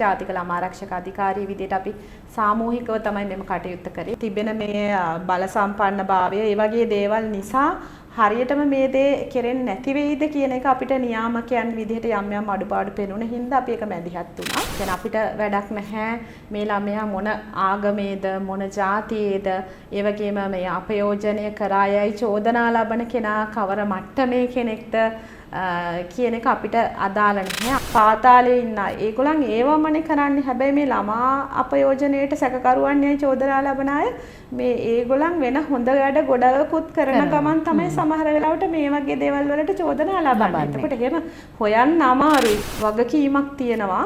ජාතික ළමා ආරක්ෂක අධිකාරිය විදිහට අපි සාමූහිකව තමයි මෙම කටයුත්ත කරේ. තිබෙන මේ බල සම්පන්න භාවය ඒ වගේ දේවල් නිසා හරියටම මේ දේ කෙරෙන්නේ නැති වෙයිද කියන එක අපිට නියාමකයන් විදිහට යම් යම් අඩුපාඩු පෙනුන හින්දා අපි ඒක මැදිහත් වුණා. කියන්නේ අපිට වැඩක් නැහැ මේ ළමයා මොන ආගමේද මොන ජාතියේද ඒ වගේම මේ අපයෝජනය කරා යයි චෝදනා ලබන කෙනා කවර මට්ටමේ කෙනෙක්ද කියන එක අපිට අදාළ නැහැ. පාතාලේ ඉන්න ඒගොල්ලන් ඒවමනේ කරන්නේ. හැබැයි මේ ළමා අපයෝජනයට සැකකරුවන් යයි චෝදනා ලබන අය මේ ඒගොල්ලන් වෙන හොඳ වැඩ ගොඩකුත් කරන ගමන් තමයි සමහර වෙලාවට මේ වගේ දේවල් වලට චෝදනා ලබන්නේ. එතකොට එහෙම හොයන්න අමාරුයි. වගකීමක් තියෙනවා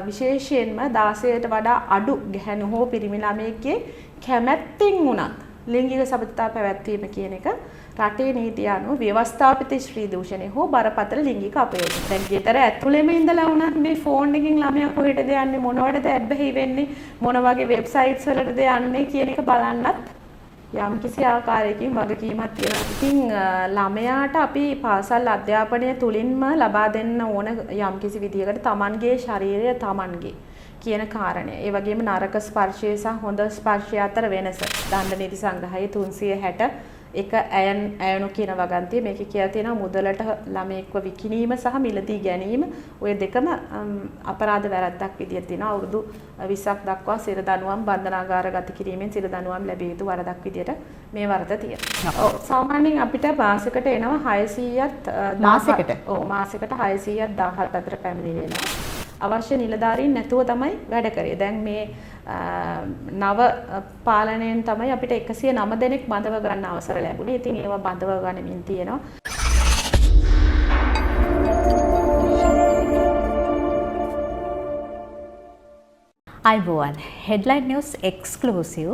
විශේෂයෙන්ම 16ට වඩා අඩු ගැහැණු හෝ පිරිමි ළමයෙක්ගේ කැමැත්තෙන් වුණත් ලිංගික සබඳතා පැවැත්වීම කියන එක රටේ නීතිය අනුව ව්‍යවස්ථාපිත ස්ත්‍රී දූෂණය හෝ බරපතල ලිංගික අපයෝජන. දැන් ගෙදර ඇතුළෙම ඉඳලා වුණත් මේ ෆෝන් එකකින් ළමයා කොහෙටද යන්නේ, මොනවටද ඇබ්බැහි වෙන්නේ, මොන වගේ වෙබ්සයිට්ස් වලටද යන්නේ කියන එක බලන්නත් යම්කිසි ආකාරයකින් වගකීමක් තියෙනවා. ඉතින් ළමයාට අපි පාසල් අධ්‍යාපනය තුලින්ම ලබා දෙන්න ඕන යම්කිසි විදියකට තමන්ගේ ශරීරය තමන්ගේ කියන කාරණය. ඒ වගේම නරක ස්පර්ශය සහ හොඳ ස්පර්ශය අතර වෙනස. දණ්ඩ නීති සංග්‍රහයේ 360 එක ඇයනු කියන වගන්තිය මේකේ කියලා තියෙනවා මුදලට ළමයෙක්ව විකිණීම සහ මිලදී ගැනීම ඔය දෙකම අපරාධ වැරැද්දක් විදියට තියෙනවා. අවුරුදු 20ක් දක්වා සිර දඬුවම් බන්ධනාගාරගත කිරීමෙන් සිර දඬුවම් ලැබිය යුතු වරදක් විදියට මේ වරද තියෙනවා. ඔව්, සාමාන්‍යයෙන් අපිට මාසෙකට එනවා 600ත් මාසෙකට. ඔව්, මාසෙකට 617 අතර පැමිණිලි එනවා. අවශ්‍ය නිලධාරීන් නැතුව තමයි වැඩ කරේ. දැන් මේ නව පාලනයෙන් තමයි අපිට 109 දෙනෙක් බඳව ගන්න අවසර ලැබුණේ. ඉතින් ඒවා බඳව ගනිමින් තියෙනවා. අයිබෝවන්, හෙඩ්ලයින් නිවුස් එක්ස්ක්ලූසිව්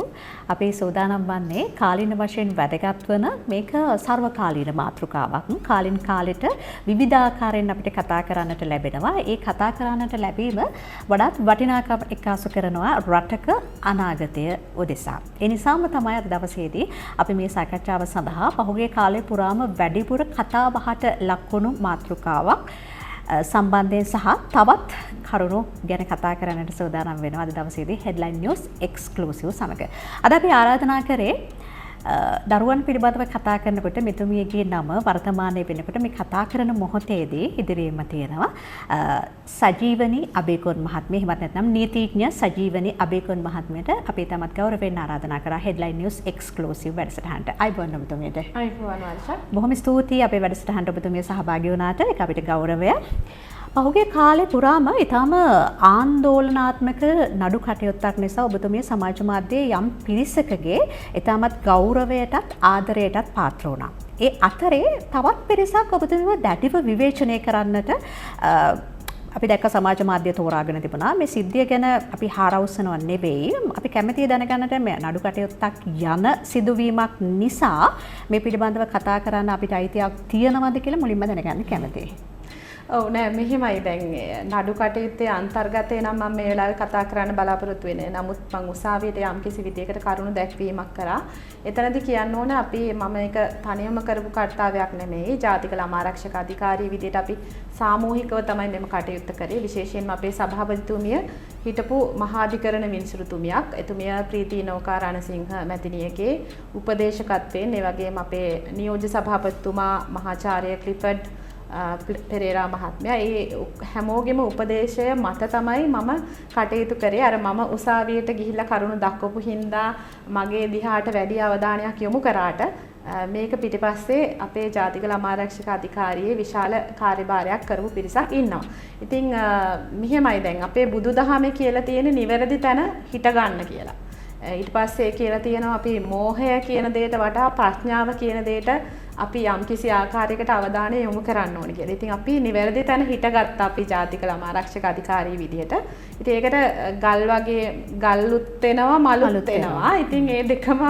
අපි සූදානම් වන්නේ කාලීන වශයෙන් වැදගත් වන මේක සර්වකාලීන මාතෘකාවක්. කාලින් කාලෙට විවිධාකාරයෙන් අපිට කතා කරන්නට ලැබෙනවා. ඒ කතා කරන්නට ලැබීම වඩාත් වටිනාකම් එක්කාසු කරනවා රටක අනාගතය උදෙසා. ඒ නිසාම තමයි අද දවසේදී අපි මේ සාකච්ඡාව සඳහා පහුගිය කාලය පුරාම වැඩිපුර කතා බහට ලක්වුණු මාතෘකාවක් සම්බන්ධයෙන් සහ තවත් කරුණු ගැන කතා කරන්නට සූදානම් වෙනවා අද දවසේදී හෙඩ්ලයින් නිවුස් එක්ස්ක්ලූසිව් සමග. අද අපි ආරාධනා කරේ දරුවන් පිළිබඳව කතා කරනකොට මෙතුමියගේ නම වර්තමානයේ වෙනකොට මේ කතා කරන මොහොතේදී ඉදිරියෙම තියෙනවා සජීවනි අබේකෝන් මහත්මිය, එහෙමත් නැත්නම් නීතිඥ සජීවනි අබේකෝන් මහත්මියට අපි තමත් ගෞරවයෙන් ආරාධනා කරා හෙඩ්ලයින් නිවුස් එක්ස්ක්ලූසිව් වැඩසටහනට. අයිබෝන් ඔබතුමියට. අයිබෝන් වර්ෂා. බොහොම ස්තුතියි අපේ වැඩසටහනට ඔබතුමිය සහභාගී වුණාට. ඒක අපිට ගෞරවයක්. පහුගිය කාලේ පුරාම ඊටාම ආందోලනාත්මක නඩු කටයුත්තක් නිසා ඔබතුමිය සමාජ මාධ්‍යයේ යම් පිරිසකගේ ඊටමත් ගෞරවයටත් ආදරයටත් පාත්‍ර වුණා. ඒ අතරේ තවත් පිරිසක් ඔබතුමියව දැඩිව විවේචනය කරන්නට අපි දැක්ක සමාජ මාධ්‍ය තෝරාගෙන තිබුණා. මේ සිද්ධිය ගැන අපි හාරවුස්සනව නෙවෙයි. අපි කැමතියි දැනගන්නට මේ නඩු කටයුත්තක් යන සිදුවීමක් නිසා මේ පිළිබඳව කතා කරන්න අපිට අයිතියක් තියෙනවද කියලා මුලින්ම දැනගන්න කැමතියි. ඔව් නෑ, මෙහෙමයි. දැන් නඩු කටයුත්තේ අන්තර්ගතය නම් මම මේ වෙලාවේ කතා කරන්න බලාපොරොත්තු වෙන්නේ. නමුත් මං උසාවියට යම්කිසි විදියකට කරුණු දැක්වීමක් කරා. එතනදී කියන්න ඕන අපි මම ඒක තනියම කරපු කර්තව්‍යයක් නෙමෙයි. ජාතික ළමා ආරක්ෂක අධිකාරිය විදියට අපි සාමූහිකව තමයි මෙම කටයුත්ත කරේ. විශේෂයෙන්ම අපේ සභාපතිතුමිය හිටපු මහාධිකරණ විනිසුරුතුමියක්. එතුමිය ප්‍රීති නෝකා රණසිංහ මැතිණියගේ උපදේශකත්වයෙන්, ඒ වගේම අපේ නියෝජ්‍ය සභාපතිතුමා මහාචාර්ය ක්ලිෆර්ඩ් පෙරේරා මහත්මයා, ඒ හැමෝගෙම උපදේශය මත තමයි මම කටයුතු කරේ. අර මම උසාවියට ගිහිල්ලා කරුණු දක්වපු හින්දා මගේ දිහාට වැඩි අවධානයක් යොමු කරාට මේක පිටිපස්සේ අපේ ජාතික ළමා ආරක්ෂක අධිකාරියේ විශාල කාර්යභාරයක් කරපු පිරිසක් ඉන්නවා. ඉතින් මෙහෙමයි, දැන් අපේ බුදුදහමේ කියලා තියෙන නිවැරදි තැන හිට ගන්න කියලා. ඊට පස්සේ කියලා තියෙනවා අපි මෝහය කියන දෙයට වඩා ප්‍රඥාව කියන දෙයට අපි යම්කිසි ආකාරයකට අවධානය යොමු කරන්න ඕනේ කියලා. ඉතින් අපි නිවැරදි තැන හිටගත්තා අපි ජාතික ළමා ආරක්ෂක අධිකාරිය විදිහට. ඉතින් ඒකට ගල් වගේ ගල්ලුත් වෙනවා මලුත් වෙනවා. ඉතින් ඒ දෙකම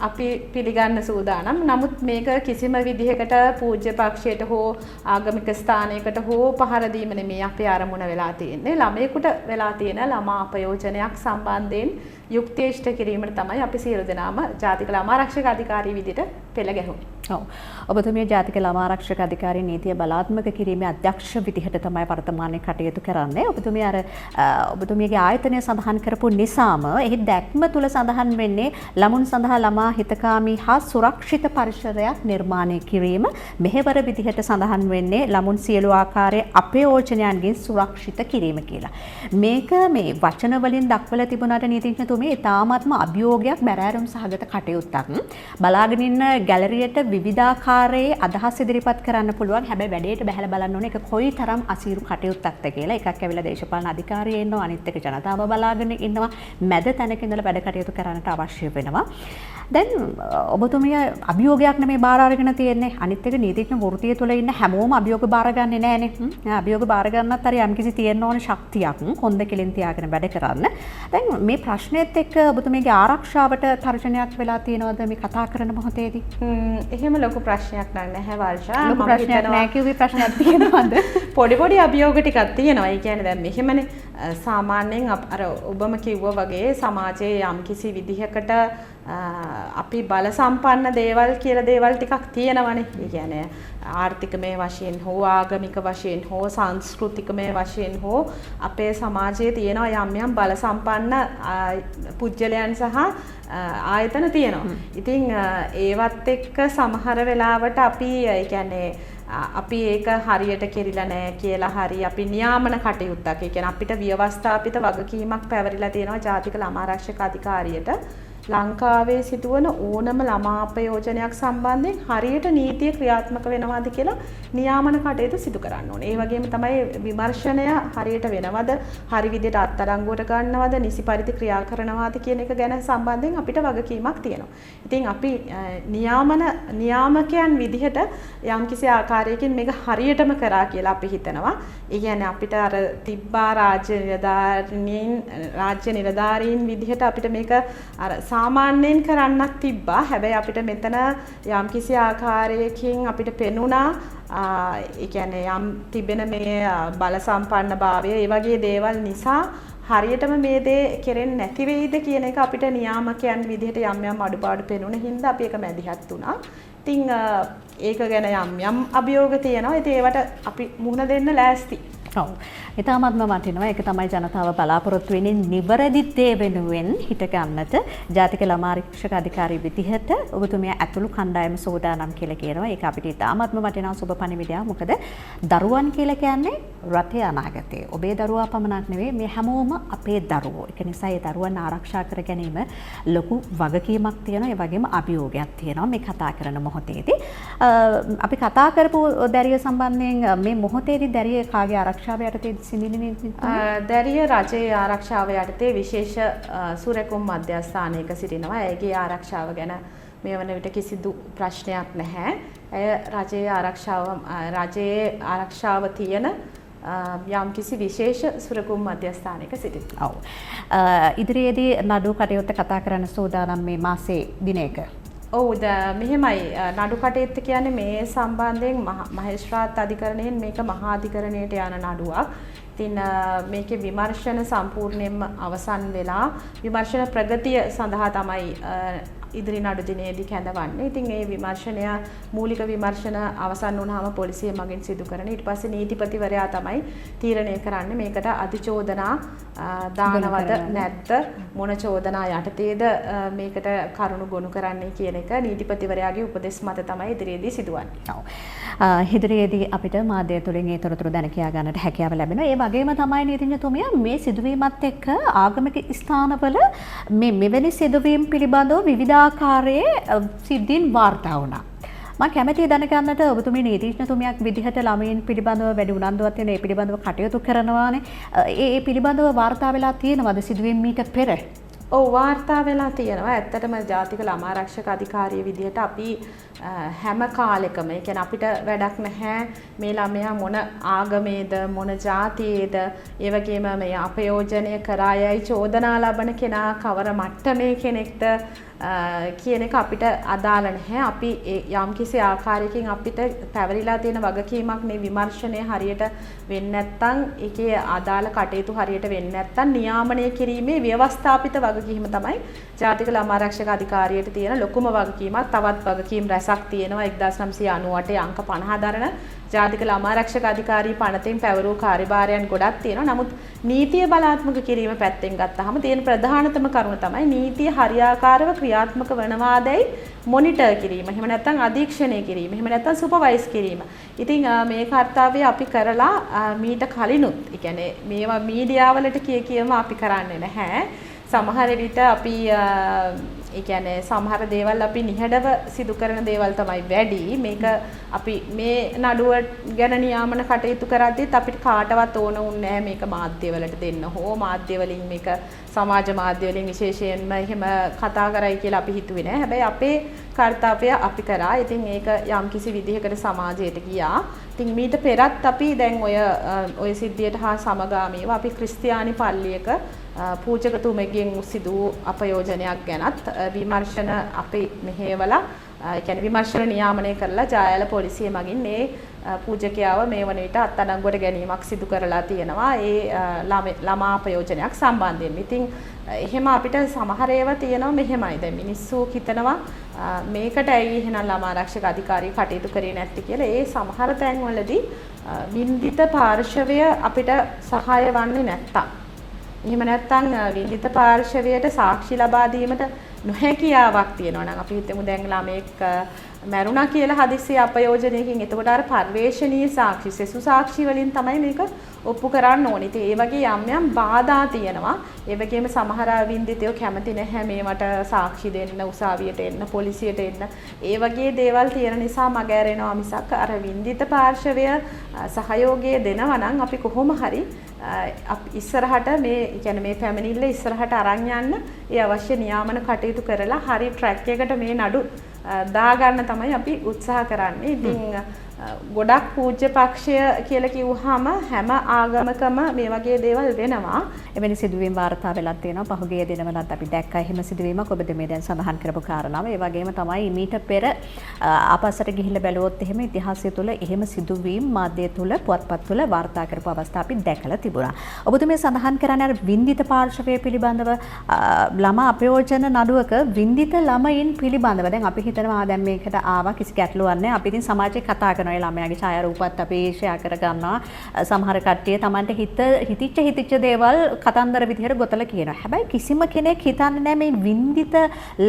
අපි පිළිගන්න සූදානම්. නමුත් මේක කිසිම විදිහකට පූජ්‍ය පක්ෂයට හෝ ආගමික ස්ථානයකට හෝ පහර දීම නෙමෙයි අපේ අරමුණ වෙලා තියෙන්නේ. ළමයෙකුට වෙලා තියෙන ළමා අපයෝජනයක් සම්බන්ධයෙන් යුක්තිය ඉෂ්ට කිරීමට තමයි අපි සියලු දෙනාම ජාතික ළමා ආරක්ෂක අධිකාරිය විදිහට පෙළ ගැහුනේ. ඔව්. ඔබතුමිය ජාතික ළමා ආරක්ෂක අධිකාරිය නීතිය බලාත්මක කිරීමේ අධ්‍යක්ෂ විදිහට තමයි වර්තමානයේ කටයුතු කරන්නේ. ඔබතුමිය අර ඔබතුමියගේ ආයතනය සඳහන් කරපු නිසාම එහි දැක්ම තුල සඳහන් වෙන්නේ ළමුන් සඳහා ළමා හිතකාමී හා සුරක්ෂිත පරිසරයක් නිර්මාණය කිරීම. මෙහෙවර විදිහට සඳහන් වෙන්නේ ළමුන් සියලු ආකාරයේ අපයෝජනයන්ගෙන් සුරක්ෂිත කිරීම කියලා. මේක මේ වචන වලින් දක්වලා තිබුණාට නීතිඥතුමිය ඉතාමත්ම අභියෝගයක් බැරෑරුම් සහගත කටයුත්තක්. බලාගෙන ඉන්න ගැලරියට විවිධාකාරයේ අදහස් ඉදිරිපත් කරන්න පුළුවන්. හැබැයි වැඩේට බැහැලා බලන්න ඕනේ ඒක කොයි තරම් අසීරු කටයුත්තක්ද කියලා. එකක් ඇවිල්ලා දේශපාලන අධිකාරිය ඉන්නවා, අනිත් එක ජනතාව බලාගෙන ඉන්නවා. මැද තැනක ඉඳලා වැඩ කටයුතු කරන්නට අවශ්‍ය වෙනවා. දැන් ඔබතුමිය අභියෝගයක් නෙමේ බාර අරගෙන තියෙන්නේ. අනිත් එක නීතිඥ වෘත්තිය තුළ ඉන්න හැමෝම අභියෝග බාර ගන්නේ නෑනේ. අභියෝග බාර ගන්නත් හරි යම්කිසි තියෙන්න ඕන ශක්තියක් කොන්ද කෙලින් තියාගෙන වැඩ කරන්න. දැන් මේ ප්‍රශ්නයත් එක්ක ඔබතුමියගේ ආරක්ෂාවට තර්ජනයක් වෙලා තියෙනවද මේ කතා කරන මොහොතේදී? එහෙම ලොකු ප්‍රශ්නයක් නෑ නැහැ වර්ෂා. ලොකු ප්‍රශ්නයක් නෑ කිව්වේ ප්‍රශ්නයක් තියෙනවද? පොඩි පොඩි අභියෝග ටිකක් තියෙනවා. ඒ කියන්නේ දැන් මෙහෙමනේ සාමාන්‍යයෙන් අර ඔබම කිව්වා වගේ සමාජයේ යම්කිසි විදිහකට අපි බල සම්පන්න දේවල් කියලා දේවල් ටිකක් තියෙනවනේ. ඒ කියන්නේ ආර්ථිකමය වශයෙන් හෝ ආගමික වශයෙන් හෝ සංස්කෘතිකමය වශයෙන් හෝ අපේ සමාජයේ තියෙනවා යම් යම් බල සම්පන්න පුජ්‍යලයන් සහ ආයතන තියෙනවා. ඉතින් ඒවත් එක්ක සමහර වෙලාවට අපි ඒ කියන්නේ අපි ඒක හරියට කෙරිලා නෑ කියලා හරි අපි නියාමන කටයුත්තක්. ඒ කියන්නේ අපිට ව්‍යවස්ථාපිත වගකීමක් පැවරිලා තියෙනවා ජාතික ළමා ආරක්ෂක අධිකාරියට. ලංකාවේ සිදුවන ඕනම ළමා අපයෝජනයක් සම්බන්ධයෙන් හරියට නීතිය ක්‍රියාත්මක වෙනවාද කියලා නියාමන කටයුතු සිදු කරන්න ඕනේ. ඒ වගේම තමයි විමර්ශනය හරියට වෙනවද, හරි විදිහට අත්අඩංගුවට ගන්නවද, නිසි පරිදි ක්‍රියා කරනවාද කියන එක ගැන සම්බන්ධයෙන් අපිට වගකීමක් තියෙනවා. ඉතින් අපි නියාමන නියාමකයන් විදිහට යම්කිසි ආකාරයකින් මේක හරියටම කරා කියලා අපි හිතනවා. ඒ කියන්නේ අපිට අර තිබ්බා රාජ්‍ය නිලධාරීන් විදිහට අපිට මේක අර සාමාන්‍යයෙන් කරන්නත් තිබ්බා. හැබැයි අපිට මෙතන යම්කිසි ආකාරයකින් අපිට පෙනුණා ඒ කියන්නේ යම් තිබෙන මේ බල සම්පන්න භාවය ඒ වගේ දේවල් නිසා හරියටම මේ දේ කෙරෙන්නේ නැති වෙයිද කියන එක අපිට නියාමකයන් විදිහට යම් යම් අඩුපාඩු පෙනුන හින්දා අපි ඒක මැදිහත් වුණා. ඉතින් ඒක ගැන යම් යම් අභියෝග තියෙනවා. ඉතින් ඒවට අපි මුහුණ දෙන්න ලෑස්ති. ඔව්. ඉතාමත්ම වටිනවා. ඒක තමයි ජනතාව බලාපොරොත්තු වෙන්නේ නිවැරදි දේ වෙනුවෙන් හිට ගන්නට. ජාතික ළමා ආරක්ෂක අධිකාරිය විදිහට ඔබතුමිය ඇතුළු කණ්ඩායම සූදානම් කියලා කියනවා. ඒක අපිට ඉතාමත්ම වටිනා සුබ පණිවිඩයක්. මොකද දරුවන් කියලා කියන්නේ රටේ අනාගතය. ඔබේ දරුවා පමණක් නෙවෙයි මේ හැමෝම අපේ දරුවෝ. ඒක නිසා ඒ දරුවන් ආරක්ෂා කර ගැනීම ලොකු වගකීමක් තියෙනවා. ඒ වගේම අභියෝගයක් තියෙනවා මේ කතා කරන මොහොතේදී. අපි කතා කරපු දැරිය සම්බන්ධයෙන් මේ මොහොතේදී දැරිය කාගේ ආරක්ෂාව යටතේ සිටින්නේ? දැරිය රජයේ ආරක්ෂාව යටතේ විශේෂ සුරැකුම් මධ්‍යස්ථානයක සිටිනවා. ඇයගේ ආරක්ෂාව ගැන මේ වන විට කිසිදු ප්‍රශ්නයක් නැහැ. ඇය රජයේ ආරක්ෂාව තියෙන යම්කිසි විශේෂ සුරකුම් මධ්‍යස්ථානයක සිටිනවා. ඔව්. ඉදිරියේදී නඩු කටයුත්ත කතා කරන්න සූදානම් මේ මාසේ දිනයක. ඔව්, මෙහෙමයි නඩු කටයුත්ත කියන්නේ මේ සම්බන්ධයෙන් මහේස්ත්‍රාත් අධිකරණයෙන් මේක මහා අධිකරණයට යන නඩුවක්. ඉතින් මේකේ විමර්ශන සම්පූර්ණයෙන්ම අවසන් වෙලා විමර්ශන ප්‍රගතිය සඳහා තමයි ඉදිරි නඩු දිනයේදී කැඳවන්නේ. ඉතින් ඒ විමර්ශනය මූලික විමර්ශන අවසන් වුණාම පොලිසිය මගින් සිදු කරන. ඊට පස්සේ නීතිපතිවරයා තමයි තීරණය කරන්නේ මේකට අධිචෝදනා දානවද නැද්ද, මොන චෝදනා යටතේද මේකට කරුණු ගොනු කරන්නේ කියන එක නීතිපතිවරයාගේ උපදෙස් මත තමයි ඉදිරියේදී සිදුවන්නේ. ඔව්. ඉදිරියේදී අපිට මාධ්‍ය තුළින් ඒ තොරතුරු දැන කියා ගන්නට හැකියාව ලැබෙනවා. ඒ වගේම තමයි නීතිඥතුමිය මේ සිදුවීමත් එක්ක ආගමික ස්ථානවල මේ මෙවැනි සිදුවීම් පිළිබඳව විවිධාකාරයේ සිද්ධීන් වාර්තා වුණා. මම කැමැතියි දැනගන්නට ඔබතුමී නීතිඥතුමියක් විදිහට ළමයින් පිළිබඳව වැඩි උනන්දුවක් තියෙන ඒ පිළිබඳව කටයුතු කරනවානේ. ඒ පිළිබඳව වාර්තා වෙලා තියෙනවද සිදුවීම් මීට පෙර? ඔව්, වාර්තා වෙලා තියෙනවා. ඇත්තටම ජාතික ළමා ආරක්ෂක අධිකාරිය විදිහට අපි හැම කාලෙකම, ඒ කියන්නේ අපිට වැඩක් නැහැ මේ ළමයා මොන ආගමේද මොන ජාතියේද, ඒ වගේම මේ අපයෝජනය කරා යයි චෝදනා ලබන කෙනා කවර මට්ටමේ කෙනෙක්ද, කියන එක අපිට අදාළ නැහැ. අපි යම්කිසි ආකාරයකින් අපිට පැවරිලා තියෙන වගකීමක් මේ විමර්ශනය හරියට වෙන්නේ නැත්නම්, ඒකේ අදාළ කටයුතු හරියට වෙන්නේ නැත්නම් නියාමනය කිරීමේ ව්‍යවස්ථාපිත වගකීම තමයි ජාතික ළමා ආරක්ෂක අධිකාරියට තියෙන ලොකුම වගකීමක්. තවත් වගකීම් රැසක් තියෙනවා. 1998 අංක 50 දරන ජාතික ළමා ආරක්ෂක අධිකාරී පනතෙන් පැවරූ කාර්යභාරයන් ගොඩක් තියෙනවා. නමුත් නීතිය බලාත්මක කිරීම පැත්තෙන් ගත්තහම තියෙන ප්‍රධානතම කරුණ තමයි නීතිය හරියාකාරව ක්‍රියාත්මක වනවාදැයි මොනිටර් කිරීම. එහෙම නැත්නම් අධීක්ෂණය කිරීම. එහෙම නැත්නම් සුපර්වයිස් කිරීම. ඉතින් මේ කර්තව්‍ය අපි කරලා මීට කලිනුත්, ඒ කියන්නේ මේවා මීඩියා වලට කිය කියම අපි කරන්නේ නැහැ. සමහර විට අපි ඒ කියන්නේ සමහර දේවල් අපි නිහඬව සිදු කරන දේවල් තමයි වැඩි. මේක අපි මේ නඩුව ගැන නියාමන කටයුතු කරද්දිත් අපිට කාටවත් ඕන වුණේ නැහැ මේක මාධ්‍යවලට දෙන්න හෝ මාධ්‍ය වලින් මේක සමාජ මාධ්‍ය වලින් විශේෂයෙන්ම එහෙම කතා කරයි කියලා අපි හිතුවේ නෑ. හැබැයි අපේ කර්තව්‍ය අපි කරා. ඉතින් ඒක යම්කිසි විදිහකට සමාජයට ගියා. ඉතින් මීට පෙරත් අපි දැන් ඔය සිද්ධියට හා සමගාමීව අපි ක්‍රිස්තියානි පල්ලියක පූජකතුමෙක්ගෙන් සිදු වූ අපයෝජනයක් ගැනත් විමර්ශන අපි මෙහෙवला, ඒ කියන්නේ විමර්ශන නියාමනය කරලා ජායල පොලිසිය මගින් මේ පූජකයාව මේ වන විට අත්අඩංගුවට ගැනීමක් සිදු කරලා තියෙනවා ඒ ළමා අපයෝජනයක් සම්බන්ධයෙන්. ඉතින් එහෙම අපිට සමහර ඒවා තියෙනවා මෙහෙමයි. දැන් මිනිස්සු හිතනවා මේකට ඇයි එහෙනම් ළමා ආරක්ෂක අධිකාරිය කටයුතු කරේ නැත්තේ කියලා. ඒ සමහර තැන්වලදී වින්දිත පාර්ශවය අපිට සහාය වන්නේ නැත්තම්, එහෙම නැත්නම් වින්දිත පාර්ශවයට සාක්ෂි ලබා දීමට නොහැකියාවක් තියෙනවා නම්, අපි හිතමු දැන් ළමයෙක් මැරුණා කියලා හදිස්සි අපයෝජනයකින්, එතකොට අර පර්යේෂණීය සාක්ෂි, සෙසු සාක්ෂි වලින් තමයි මේක ඔප්පු කරන්න ඕනේ. ඉතින් ඒ වගේ යම් යම් බාධා තියෙනවා. ඒ වගේම සමහර වින්දිතයෝ කැමති නැහැ මේවට සාක්ෂි දෙන්න, උසාවියට එන්න, පොලිසියට එන්න. ඒ වගේ දේවල් තියෙන නිසා මග ඇරෙනවා මිසක් අර වින්දිත පාර්ශවය සහයෝගය දෙනවා නම් අපි කොහොම හරි ඉස්සරහට මේ කියන්නේ මේ පැමිණිල්ල ඉස්සරහට අරන් යන්න ඒ අවශ්‍ය නියාමන කටයුතු කරලා හරි ට්‍රැක් එකට මේ නඩු දාගන්න තමයි අපි උත්සාහ කරන්නේ. ඉතින් ගොඩක් පූජ්‍ය පක්ෂය කියලා කිව්වහම හැම ආගමකම මේ වගේ දේවල් වෙනවා. එවැනි සිදුවීම් වාර්තා වෙලා තියෙනවා. පහුගිය දිනවලත් අපි දැක්කා එහෙම සිදුවීමක්. ඔබ මේ දැන් සඳහන් කරපු කාරණාව. ඒ වගේම තමයි මීට පෙර ආපස්සට ගිහිල්ලා බැලුවොත් එහෙම ඉතිහාසය තුළ එහෙම සිදුවීම් මාධ්‍ය තුළ, පුවත්පත් තුළ වාර්තා කරපු අවස්ථා අපි දැකලා තිබුණා. ඔබතුමිය සඳහන් කරන්නේ අර වින්දිත පාර්ශවය පිළිබඳව, ළමා අපයෝජන නඩුවක වින්දිත ළමයින් පිළිබඳව. දැන් අපි හිතනවා දැන් මේකට ආවා කිසි ගැටලුවක් නැහැ. අපි ඉතින් සමාජයේ කතා කරනවා. ඒ ළමයාගේ ඡායාරූපත් අපි ෂෙයා කරගන්නවා. සමහර කට්ටිය තමන්ට හිතිච්ච හිතිච්ච දේවල් කතන්දර විදිහට ගොතලා කියනවා. හැබැයි කිසිම කෙනෙක් හිතන්නේ නැහැ මේ වින්දිත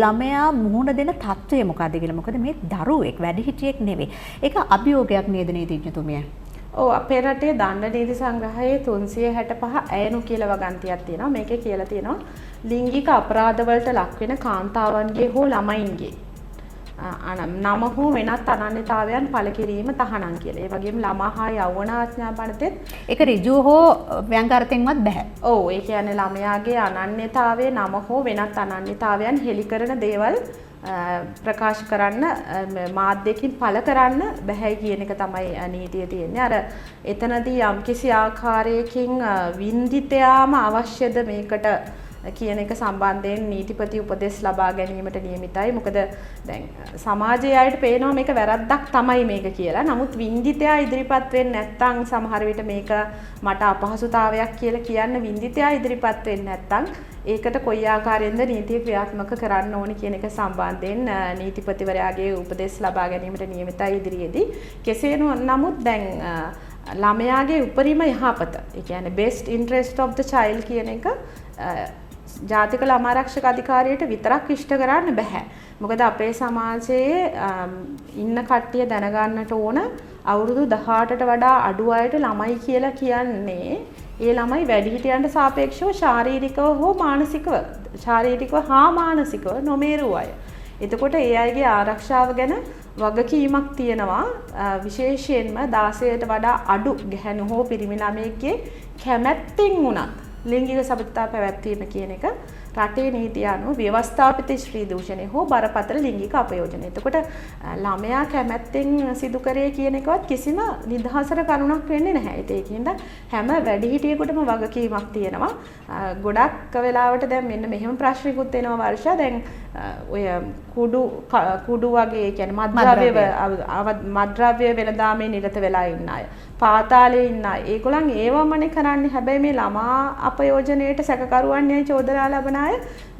ළමයා මුහුණ දෙන තත්ත්වය මොකද්ද කියලා. මොකද මේ දරුවෙක්, වැඩිහිටියෙක් නෙවෙයි. ඒක අභියෝගයක් නේද නීතිඥතුමිය? ඔව්, අපේ රටේ දණ්ඩ නීති සංග්‍රහයේ 365 ඇයනු කියලා වගන්තියක් තියෙනවා. මේකේ කියලා තියෙනවා ලිංගික අපරාධවලට ලක් වෙන කාන්තාවන්ගේ හෝ ළමයින්ගේ නම හෝ වෙනත් අනන්‍යතාවයන් පළ කිරීම තහනම් කියලා. ඒ වගේම ළමා හා යෞවන ආඥා පනතෙත් ඒක ඍජුව හෝ ව්‍යංගාර්ථයෙන්වත් බෑ. ඔව්, ඒ කියන්නේ ළමයාගේ අනන්‍යතාවයේ නම හෝ වෙනත් අනන්‍යතාවයන් හෙළි කරන දේවල් ප්‍රකාශ කරන්න, මාධ්‍යකින් පළ කරන්න බැහැයි කියන එක තමයි නීතිය තියෙන්නේ. අර එතනදී යම්කිසි ආකාරයකින් වින්දිතයාම අවශ්‍යද මේකට කියන එක සම්බන්ධයෙන් නීතිපති උපදෙස් ලබා ගැනීමට නියමිතයි. මොකද දැන් සමාජයේ අයට පේනවා මේක වැරද්දක් තමයි මේක කියලා. නමුත් වින්දිතයා ඉදිරිපත් වෙන්නේ නැත්නම්, සමහර විට මේක මට අපහසුතාවයක් කියලා කියන්න වින්දිතයා ඉදිරිපත් වෙන්නේ නැත්නම් ඒකට කොයි ආකාරයෙන්ද නීතිය ක්‍රියාත්මක කරන්න ඕනි කියන එක සම්බන්ධයෙන් නීතිපතිවරයාගේ උපදෙස් ලබා ගැනීමට නියමිතයි ඉදිරියේදී. කෙසේ නමුත් දැන් ළමයාගේ උපරිම යහපත, ඒ කියන්නේ best interest of the child කියන එක ජාතික ළමා ආරක්ෂක අධිකාරියට විතරක් ඉෂ්ට කරන්න බැහැ. මොකද අපේ සමාජයේ ඉන්න කට්ටිය දැනගන්නට ඕන අවුරුදු 18ට වඩා අඩු අයට ළමයි කියලා කියන්නේ ඒ ළමයි වැඩිහිටියන්ට සාපේක්ෂව ශාරීරිකව හෝ මානසිකව, ශාරීරිකව හා මානසිකව නොමේරු අය. එතකොට ඒ අයගේ ආරක්ෂාව ගැන වගකීමක් තියෙනවා. විශේෂයෙන්ම 16ට වඩා අඩු ගැහැණු හෝ පිරිමි ළමයෙක්ගේ කැමැත්තෙන් වුණත් ලිංගික සබඳතා පැවැත්වීම කියන එක රටේ නීතිය අනුව ව්‍යවස්ථාපිත ස්ත්‍රී දූෂණය හෝ බරපතල ලිංගික අපයෝජනය. එතකොට ළමයා කැමැත්තෙන් සිදු කරේ කියන එකවත් කිසිම නිදහසට කරුණක් වෙන්නේ නැහැ. ඉතින් ඒකින්ද හැම වැඩිහිටියෙකුටම වගකීමක් තියෙනවා. ගොඩක් වෙලාවට දැන් මෙන්න මෙහෙම ප්‍රශ්නකුත් එනවා වර්ෂා. දැන් ඔය කුඩු කුඩු වගේ, ඒ කියන්නේ මත්ද්‍රව්‍ය වෙළඳාමේ නිරත වෙලා ඉන්න අය, පාතාලේ ඉන්න අය, ඒගොල්ලන් ඒවමනේ කරන්නේ. හැබැයි මේ ළමා අපයෝජනයට සැකකරුවන් යයි චෝදනා ලබන අය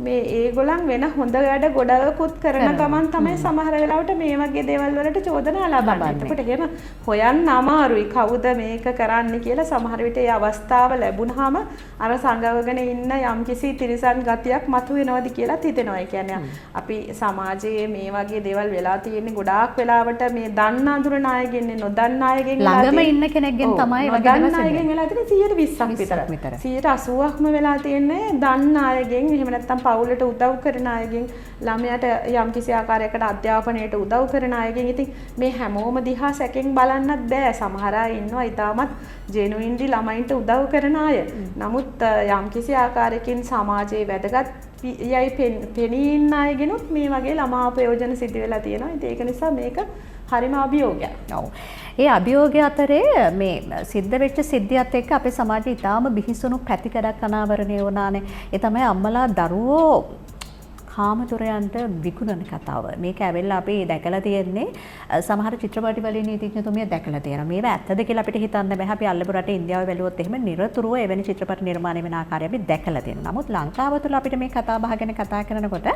මේ ඒගොල්ලන් වෙන හොඳ වැඩ ගොඩකුත් කරන ගමන් තමයි සමහර වෙලාවට මේ වගේ දේවල් වලට චෝදනා ලබන්නේ. එතකොට එහෙම හොයන්න අමාරුයි කවුද මේක කරන්නේ කියලා. සමහර විට ඒ අවස්ථාව ලැබුණාම අර සංගවගෙන ඉන්න යම්කිසි තිරිසන් ගතියක් මතුවෙනවද කියලා හිතෙනවා. ඒ කියන්නේ අපි සමාජයේ මේ වගේ දේවල් වෙලා තියෙන්නේ ගොඩාක් වෙලාවට මේ දන්න අඳුරන අයගෙන් නොදන්න අයගෙන් ළඟම ඉන්න කෙනෙක්ගෙන් තමයි වගේ දේවල් අයගෙන් වෙලා තියෙන්නේ 120ක් විතර. 80%ක්ම වෙලා තියෙන්නේ දන්න අයගෙන්, එහෙම නැත්නම් පවුලට උදව් කරන අයගෙන්, ළමයාට යම්කිසි ආකාරයකට අධ්‍යාපනයට උදව් කරන අයගෙන්. ඉතින් මේ හැමෝම දිහා සැකෙන් බලන්නත් බෑ. සමහර අය ඉන්නවා ඉතාමත් ජෙනුයින්ලි ළමයින්ට උදව් කරන අය. නමුත් යම්කිසි ආකාරයකින් සමාජයේ වැදගත් යයි පෙනී ඉන්න අයගෙනුත් මේ වගේ ළමා අපයෝජන සිදු වෙලා තියෙනවා. ඉතින් ඒක නිසා මේක හරිම අභියෝගයක්. ඔව්. ඒ අභියෝගය අතරේ මේ සිද්ධ වෙච්ච සිද්ධියත් එක්ක අපේ සමාජයේ ඉතාම බිහිසුණු පැතිකඩක් අනාවරණය වුණානේ. ඒ තමයි අම්මලා දරුවෝ කාමතුරයන්ට විකුණන කතාව. මේක ඇවිල්ලා අපි දැකලා තියෙන්නේ සමහර චිත්‍රපටි වලින් නීතිඥතුමිය දැකලා තියෙනවා. මේවා ඇත්තද කියලා අපිට හිතන්න බෑ. අපි අල්ලපු රටේ ඉන්දියාව බැලුවොත් එහෙම නිරතුරුව එවැනි චිත්‍රපට නිර්මාණය වෙන ආකාරය අපි දැකලා තියෙනවා. නමුත් ලංකාව තුළ අපිට මේ කතා බහ ගැන කතා කරනකොට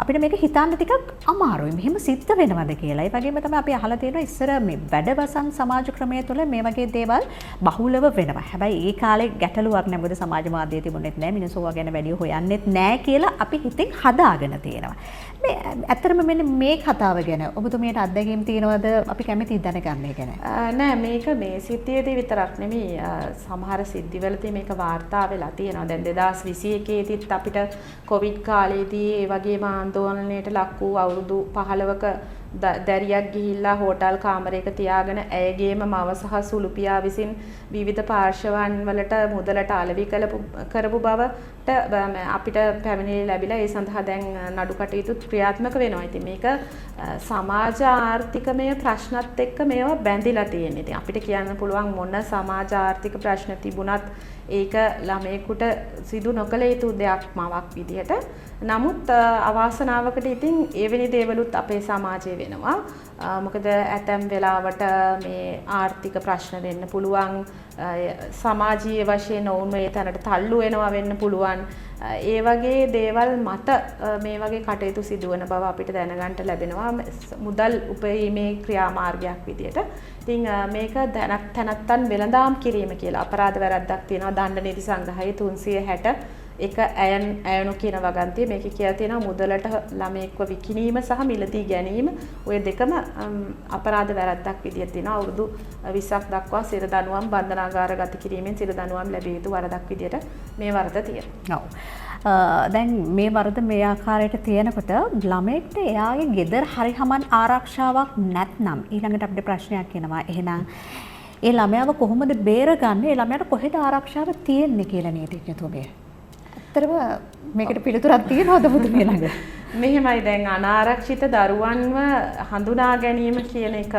අපිට මේක හිතන්න ටිකක් අමාරුයි. මෙහෙම සිද්ධ වෙනවද කියලා. ඒ වගේම තමයි අපි අහලා තියෙනවා ඉස්සර මේ වැඩවසම් සමාජ ක්‍රමය තුළ මේ වගේ දේවල් බහුලව වෙනවා. හැබැයි ඒ කාලේ ගැටලුවක් නෑ. මොකද සමාජ මාධ්‍ය තිබුණෙත් නෑ. මිනිස්සු ඒවා ගැන වැඩි හොයන්නෙත් නෑ කියලා අපි හිතින් හදාගෙන තියෙනවා. මේ ඇත්තටම මෙන්න මේ කතාව ගැන ඔබතුමියට අත්දැකීම් තියෙනවද? අපි කැමතියි දැනගන්න ඒ ගැන. නෑ, මේක මේ සිද්ධියේදී විතරක් නෙමෙයි, සමහර සිද්ධිවලදී මේක වාර්තා වෙලා තියෙනවා. දැන් 2021 දීත් අපිට කොවිඩ් කාලේදී ඒ වගේම ආందోලනයට ලක් වූ අවුරුදු 15ක දැරියක් ගිහිල්ලා හෝටල් කාමරයක තියාගෙන ඇයගේම මව සහ සුළු පියා විසින් විවිධ පාර්ශවයන් වලට මුදලට අලෙවි කරපු බවට අපිට පැමිණිලි ලැබිලා ඒ සඳහා දැන් නඩු කටයුතු ක්‍රියාත්මක වෙනවා. ඉතින් මේක සමාජ ආර්ථිකමය ප්‍රශ්නත් එක්ක මේවා බැඳිලා තියෙන්නේ. ඉතින් අපිට කියන්න පුළුවන් මොන සමාජ ආර්ථික ප්‍රශ්න තිබුණත් ඒක ළමයෙකුට සිදු නොකළ යුතු දෙයක් මවක් විදිහට. නමුත් අවාසනාවකට ඉතින් එවැනි දේවලුත් අපේ සමාජයේ වෙනවා. මොකද ඇතැම් වෙලාවට මේ ආර්ථික ප්‍රශ්න වෙන්න පුළුවන්, සමාජීය වශයෙන් ඔවුන් මේ තැනට තල්ලු වෙනවා වෙන්න පුළුවන්. ඒ වගේ දේවල් මත මේ වගේ කටයුතු සිදුවන බව අපිට දැනගන්න ලැබෙනවා මුදල් උපයීමේ ක්‍රියාමාර්ගයක් විදියට. ඉතින් මේක තැනැත්තන් වෙළඳාම් කිරීම කියලා අපරාධ වැරැද්දක් තියෙනවා දණ්ඩ නීති සංග්‍රහයේ 360 එක ඇයනු කියන වගන්තිය. මේකේ කියලා තියෙනවා මුදලට ළමයෙක්ව විකිණීම සහ මිලදී ගැනීම ඔය දෙකම අපරාධ වැරැද්දක් විදියට තියෙනවා. අවුරුදු 20ක් දක්වා සිර දඬුවම් බන්ධනාගාරගත කිරීමෙන් සිර දඬුවම් ලැබිය යුතු වරදක් විදියට මේ වරද තියෙනවා. ඔව්. දැන් මේ වරද මේ ආකාරයට තියෙනකොට ළමයෙක්ට එයාගේ ගෙදර හරිහමන් ආරක්ෂාවක් නැත්නම් ඊළඟට අපිට ප්‍රශ්නයක් එනවා. එහෙනම් ඒ ළමයාව කොහොමද බේරගන්නේ? ඒ ළමයාට කොහෙද ආරක්ෂාව තියෙන්නේ කියලා නීතිඥතුමිය? ඇත්තටම මේකට පිළිතුරක් තියෙනවද ඔබතුමිය ළඟ? මෙහෙමයි, දැන් අනාරක්ෂිත දරුවන්ව හඳුනා ගැනීම කියන එක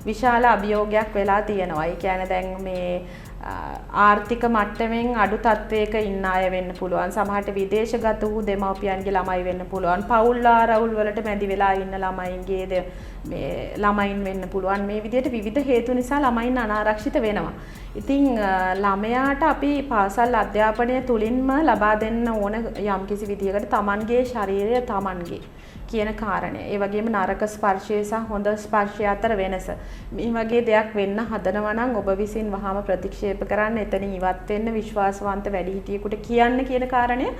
විශාල අභියෝගයක් වෙලා තියෙනවා. ඒ කියන්නේ දැන් මේ ආර්ථික මට්ටමින් අඩු තත්වයක ඉන්න අය වෙන්න පුළුවන්. සමහරට විදේශගත වූ දෙමව්පියන්ගේ ළමයි වෙන්න පුළුවන්. පවුල් ආරවුල් වලට මැදි වෙලා ඉන්න ළමයින්ගේ මේ ළමයින් වෙන්න පුළුවන්. මේ විදිහට විවිධ හේතු නිසා ළමයින් අනාරක්ෂිත වෙනවා. ඉතින් ළමයාට අපි පාසල් අධ්‍යාපනය තුලින්ම ලබා දෙන්න ඕන යම්කිසි විදිහකට තමන්ගේ ශරීරය තමන්ගේ කියන කාරණය. ඒ වගේම නරක ස්පර්ශය සහ හොඳ ස්පර්ශය අතර වෙනස. මේ වගේ දෙයක් වෙන්න හදනවා නම් ඔබ විසින් වහාම ප්‍රතික්ෂේප කරන්න, එතනින් ඉවත් වෙන්න, විශ්වාසවන්ත වැඩිහිටියෙකුට කියන්න කියන කාරණය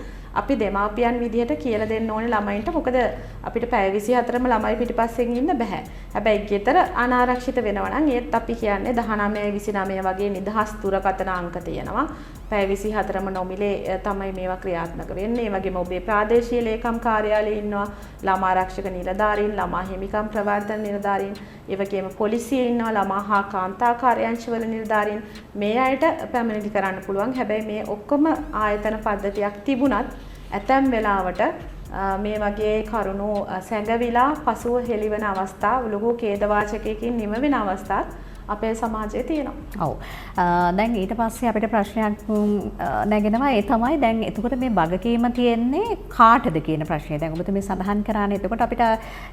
අපි දෙමාපියන් විදිහට කියලා දෙන්න ඕනේ ළමයින්ට. මොකද අපිට පැය 24ම ළමයි පිටිපස්සෙන් ඉන්න බෑ. හැබැයි ගෙදර අනාරක්ෂිත වෙනවා නම් ඒත් අපි කියන්නේ 19 29 වගේ නිදහස් දුරකථන අංක තියෙනවා. පැය 24ම නොමිලේ තමයි මේවා ක්‍රියාත්මක වෙන්නේ. ඒ වගේම ඔබේ ප්‍රාදේශීය ලේකම් කාර්යාලයේ ඉන්නවා ළමා ආරක්ෂක නිලධාරීන්, ළමා හිමිකම් ප්‍රවර්ධන නිලධාරීන්, ඒ වගේම පොලිසියේ ඉන්නවා ළමා හා කාන්තා කාර්යාංශවල නිලධාරීන්. මේ අයට පැමිණිලි කරන්න පුළුවන්. හැබැයි මේ ඔක්කොම ආයතන පද්ධතියක් තිබුණත් ඇතැම් වෙලාවට මේ වගේ කරුණු සැඟවිලා පසුව හෙළිවන අවස්ථා ලොකු ඛේදවාචකයකින් නිම වෙන අවස්ථාත් අපේ සමාජයේ තියෙනවා. ඔව්. දැන් ඊට පස්සේ අපිට ප්‍රශ්නයක් නැගෙනවා. ඒ තමයි දැන් එතකොට මේ වගකීම තියෙන්නේ කාටද කියන ප්‍රශ්නය. දැන් ඔබතුමී සඳහන් කරානේ එතකොට අපිට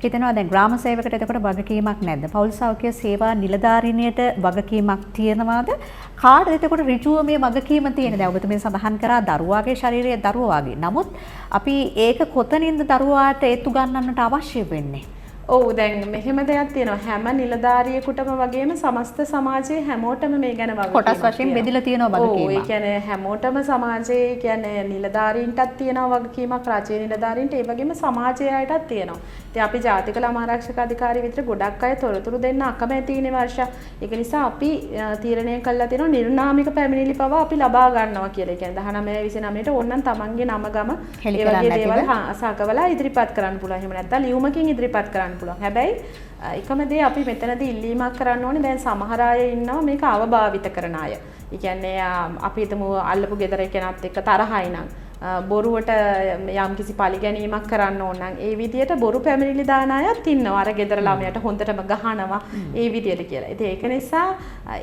හිතෙනවා දැන් ග්‍රාම සේවකට එතකොට වගකීමක් නැද්ද? පෞල් සෞඛ්‍ය සේවා නිලධාරිනියට වගකීමක් තියෙනවාද? කාටද එතකොට ඍජුව මේ වගකීම තියෙන්නේ? දැන් ඔබතුමී සඳහන් කරා දරුවාගේ ශරීරය දරුවාගේ. නමුත් අපි ඒක කොතනින්ද දරුවාට ඒත්තු ගන්නන්නට අවශ්‍ය වෙන්නේ? ඔව්, දැන් මෙහෙම දෙයක් තියෙනවා. හැම නිලධාරියෙකුටම වගේම සමස්ත සමාජයේ හැමෝටම මේ ගැන වගකීමක් කොටස් වශයෙන් බෙදලා තියෙනවා වගකීමක්. ඔව්, ඒ කියන්නේ හැමෝටම සමාජයේ කියන්නේ නිලධාරීන්ටත් තියෙනවා වගකීමක්, රාජ්‍ය නිලධාරීන්ට, ඒ වගේම සමාජයේ අයටත් තියෙනවා. ඉතින් අපි ජාතික ළමා ආරක්ෂක අධිකාරිය විතර ගොඩක් අය තොරතුරු දෙන්න අකමැතිනේ වර්ෂා. ඒක නිසා අපි තීරණය කළා තියෙනවා නිර්නාමික පැමිණිලි පවා අපි ලබා ගන්නවා කියලා. ඒ කියන්නේ 19 29ට ඕනනම් තමන්ගේ නම ගම ඒ වගේ දේවල් සකවලා ඉදිරිපත් කරන්න පුළුවන්. එහෙම නැත්නම් ලියුමකින් ඉදිරිපත් කරන්න පුළුවන්. හැබැයි එකම දේ අපි මෙතනදී ඉල්ලීමක් කරන්න ඕනේ. දැන් සමහර අය ඉන්නවා මේක අවභාවිත කරන අය. ඒ කියන්නේ අපි හිතමු අල්ලපු ගෙදර කෙනත් එක්ක තරහයි නම් බොරුවට යම්කිසි පරිගැනීමක් කරන්න ඕන නම් ඒ විදියට බොරු පැමිණිලි දාන අයත් ඉන්නවා. අර ගෙදර ළමයාට හොඳටම ගහනවා ඒ විදියට කියලා. ඉතින් ඒක නිසා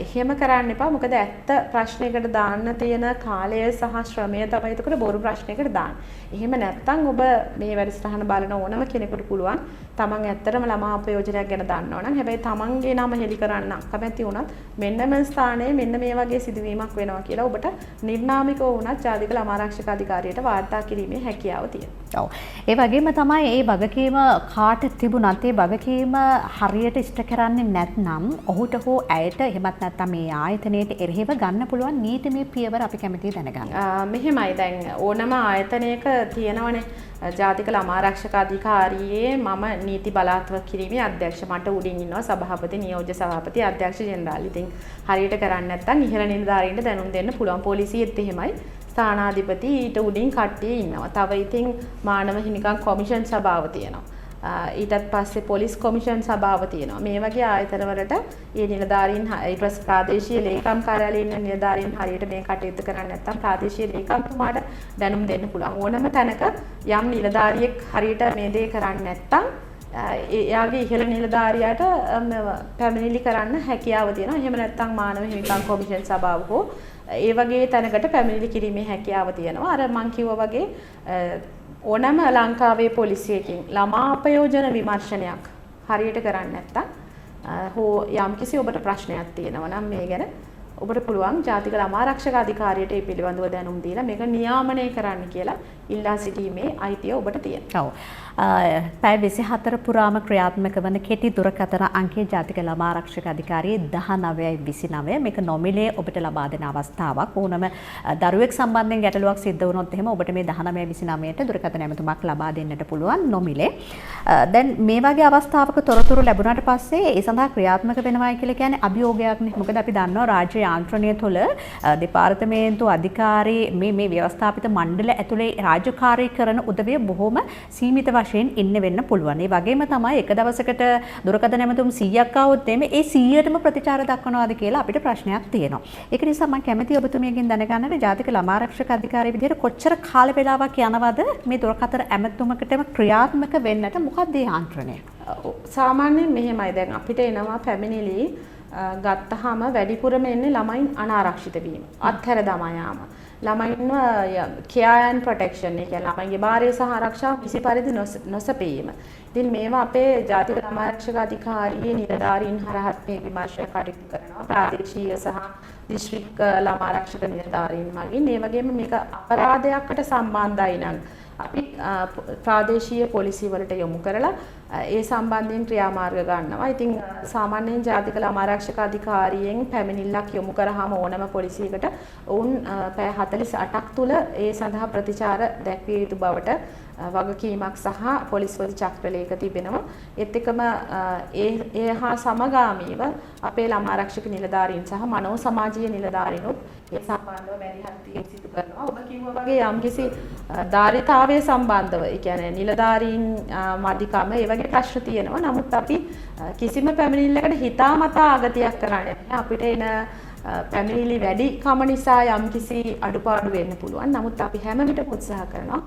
එහෙම කරන්න එපා. මොකද ඇත්ත ප්‍රශ්නයකට දාන්න තියෙන කාලය සහ ශ්‍රමය තමයි එතකොට බොරු ප්‍රශ්නයකට දාන්නේ. එහෙම නැත්නම් ඔබ මේ වැඩසටහන බලන ඕනම කෙනෙකුට පුළුවන් තමන් ඇත්තටම ළමා අපයෝජනයක් ගැන දන්නවා නම්, හැබැයි තමන්ගේ නම හෙළි කරන්න අකමැති වුණත් මෙන්න මේ ස්ථානයේ මෙන්න මේ වගේ සිදුවීමක් වෙනවා කියලා ඔබට නිර්නාමිකව වුණත් ජාතික ළමා ආරක්ෂක අධිකාරියට වාර්තා කිරීමේ හැකියාව තියෙනවා. ඔව්. ඒ වගේම තමයි ඒ වගකීම කාට තිබුණත් ඒ වගකීම හරියට ඉෂ්ට කරන්නේ නැත්නම් ඔහුට හෝ ඇයට එහෙමත් නැත්නම් මේ ආයතනයට එරෙහිව ගන්න පුළුවන් නීතිමය පියවර අපි කැමතියි දැනගන්න. මෙහෙමයි, දැන් ඕනම ආයතනයක තියෙනවනේ ජාතික ළමා ආරක්ෂක අධිකාරියේ මම නීති බලාත්මක කිරීමේ අධ්‍යක්ෂ, මට උඩින් ඉන්නවා සභාපති, නියෝජ්‍ය සභාපති, අධ්‍යක්ෂ ජෙනරාල්. ඉතින් හරියට කරන්නේ නැත්නම් ඉහළ නිලධාරීන්ට දැනුම් දෙන්න පුළුවන්. පොලිසියෙත් එහෙමයි, ස්ථානාධිපති ඊට උඩින් කට්ටිය ඉන්නවා. තව ඉතින් මානව හිමිකම් කොමිෂන් සභාව තියෙනවා. ඊටත් පස්සේ පොලිස් කොමිෂන් සභාව තියෙනවා. මේ වගේ ආයතන වලට ඒ නිලධාරීන් ඊට පස්සේ ප්‍රාදේශීය ලේකම් කාර්යාලයේ ඉන්න නිලධාරීන් හරියට මේ කටයුතු කරන්නේ නැත්නම් ප්‍රාදේශීය ලේකම්තුමාට දැනුම් දෙන්න පුළුවන්. ඕනම තැනක යම් නිලධාරියෙක් හරියට මේ දේ කරන්නේ නැත්නම් එයාගේ ඉහළ නිලධාරියාට පැමිණිලි කරන්න හැකියාව තියෙනවා. එහෙම නැත්නම් මානව හිමිකම් කොමිෂන් සභාව හෝ ඒ වගේ තැනකට පැමිණිලි කිරීමේ හැකියාව තියෙනවා. අර මං කිව්වා වගේ ඕනම ලංකාවේ පොලිසියකින් ළමා අපයෝජන විමර්ශනයක් හරියට කරන්නේ නැත්නම් හෝ යම්කිසි ඔබට ප්‍රශ්නයක් තියෙනවා නම් මේ ගැන ඔබට පුළුවන් ජාතික ළමා ආරක්ෂක අධිකාරියට ඒ පිළිබඳව දැනුම් දීලා මේක නියාමනය කරන්න කියලා ඉල්ලා සිටීමේ අයිතිය ඔබට තියෙනවා. ඔව්. පැය 24 පුරාම ක්‍රියාත්මක වන කෙටි දුරකථන අංකය ජාතික ළමා ආරක්ෂක අධිකාරියේ 1929. මේක නොමිලේ ඔබට ලබා දෙන අවස්ථාවක්. ඕනම දරුවෙක් සම්බන්ධයෙන් ගැටලුවක් සිද්ධ වුණොත් එහෙම ඔබට මේ 1929ට දුරකථන ඇමතුමක් ලබා දෙන්නට පුළුවන් නොමිලේ. දැන් මේ වගේ අවස්ථාවක තොරතුරු ලැබුණාට පස්සේ ඒ සඳහා ක්‍රියාත්මක වෙනවායි කියලා කියන්නේ අභියෝගයක්නේ. මොකද අපි දන්නවා රාජ්‍ය යාන්ත්‍රණය තුළ දෙපාර්තමේන්තු අධිකාරී මේ ව්‍යවස්ථාපිත මණ්ඩල ඇතුලේ රාජකාරී කරන උදවිය බොහොම සීමිත වශයෙන් ඉන්න වෙන්න පුළුවන්. ඒ වගේම තමයි එක දවසකට දුරකථන ඇමතුම් 100ක් ආවොත් එimhe ඒ 100ටම ප්‍රතිචාර දක්වනවාද කියලා අපිට ප්‍රශ්නයක් තියෙනවා. ඒක නිසා මම කැමතියි ඔබතුමියගෙන් දැනගන්නට ජාතික ළමා ආරක්ෂක අධිකාරිය විදිහට කොච්චර කාල වේලාවක් යනවද මේ දුරකථන ඇමතුමකටම ක්‍රියාත්මක වෙන්නට, මොකක්ද ඒ යාන්ත්‍රණය? සාමාන්‍යයෙන් මෙහෙමයි, දැන් අපිට එනවා පැමිණිලි ගත්තහම වැඩිපුරම එන්නේ ළමයින් අනාරක්ෂිත වීම, අත්හැර දමා යාම, ළමයින්ව කෙයාර් ඇන්ඩ් ප්‍රොටෙක්ෂන්, ඒ කියන්නේ ළමයින්ගේ භාරය සහ ආරක්ෂාව කිසි පරිදි නොසැපීම. ඉතින් මේවා අපේ ජාතික ළමා ආරක්ෂක අධිකාරියේ නිලධාරීන් හරහත් මේ විමර්ශන කටයුතු කරනවා. ප්‍රාදේශීය සහ දිස්ත්‍රික් ළමා ආරක්ෂක නිලධාරීන් මගින්. ඒ වගේම මේක අපරාධයකට සම්බන්ධයි නම් අපි ප්‍රාදේශීය පොලිසිය වලට යොමු කරලා ඒ සම්බන්ධයෙන් ක්‍රියාමාර්ග ගන්නවා. ඉතින් සාමාන්‍යයෙන් ජාතික ළමා ආරක්ෂක අධිකාරියෙන් පැමිණිල්ලක් යොමු කරාම ඕනම පොලිසියකට ඔවුන් පැය 48ක් තුල ඒ සඳහා ප්‍රතිචාර දැක්විය යුතු බවට වගකීමක් සහ පොලිස්පති චක්‍රලේඛ තිබෙනවා. ඒත් එක්කම ඒ හා සමගාමීව අපේ ළමා ආරක්ෂක නිලධාරීන් සහ මනෝ සමාජීය නිලධාරීනුත් ඒ සම්බන්ධව මැදිහත් වීම සිදු කරනවා. ඔබ කිව්වා වගේ යම්කිසි ධාරිතාවය සම්බන්ධව, ඒ කියන්නේ නිලධාරීන් මදිකම ඒ වගේ ප්‍රශ්න තියෙනවා. නමුත් අපි කිසිම පැමිණිල්ලකට හිතාමතා අගතියක් කරන්නේ නැහැ. අපිට එන පැමිණිලි වැඩි කම නිසා යම්කිසි අඩුපාඩු වෙන්න පුළුවන්. නමුත් අපි හැම විටම උත්සාහ කරනවා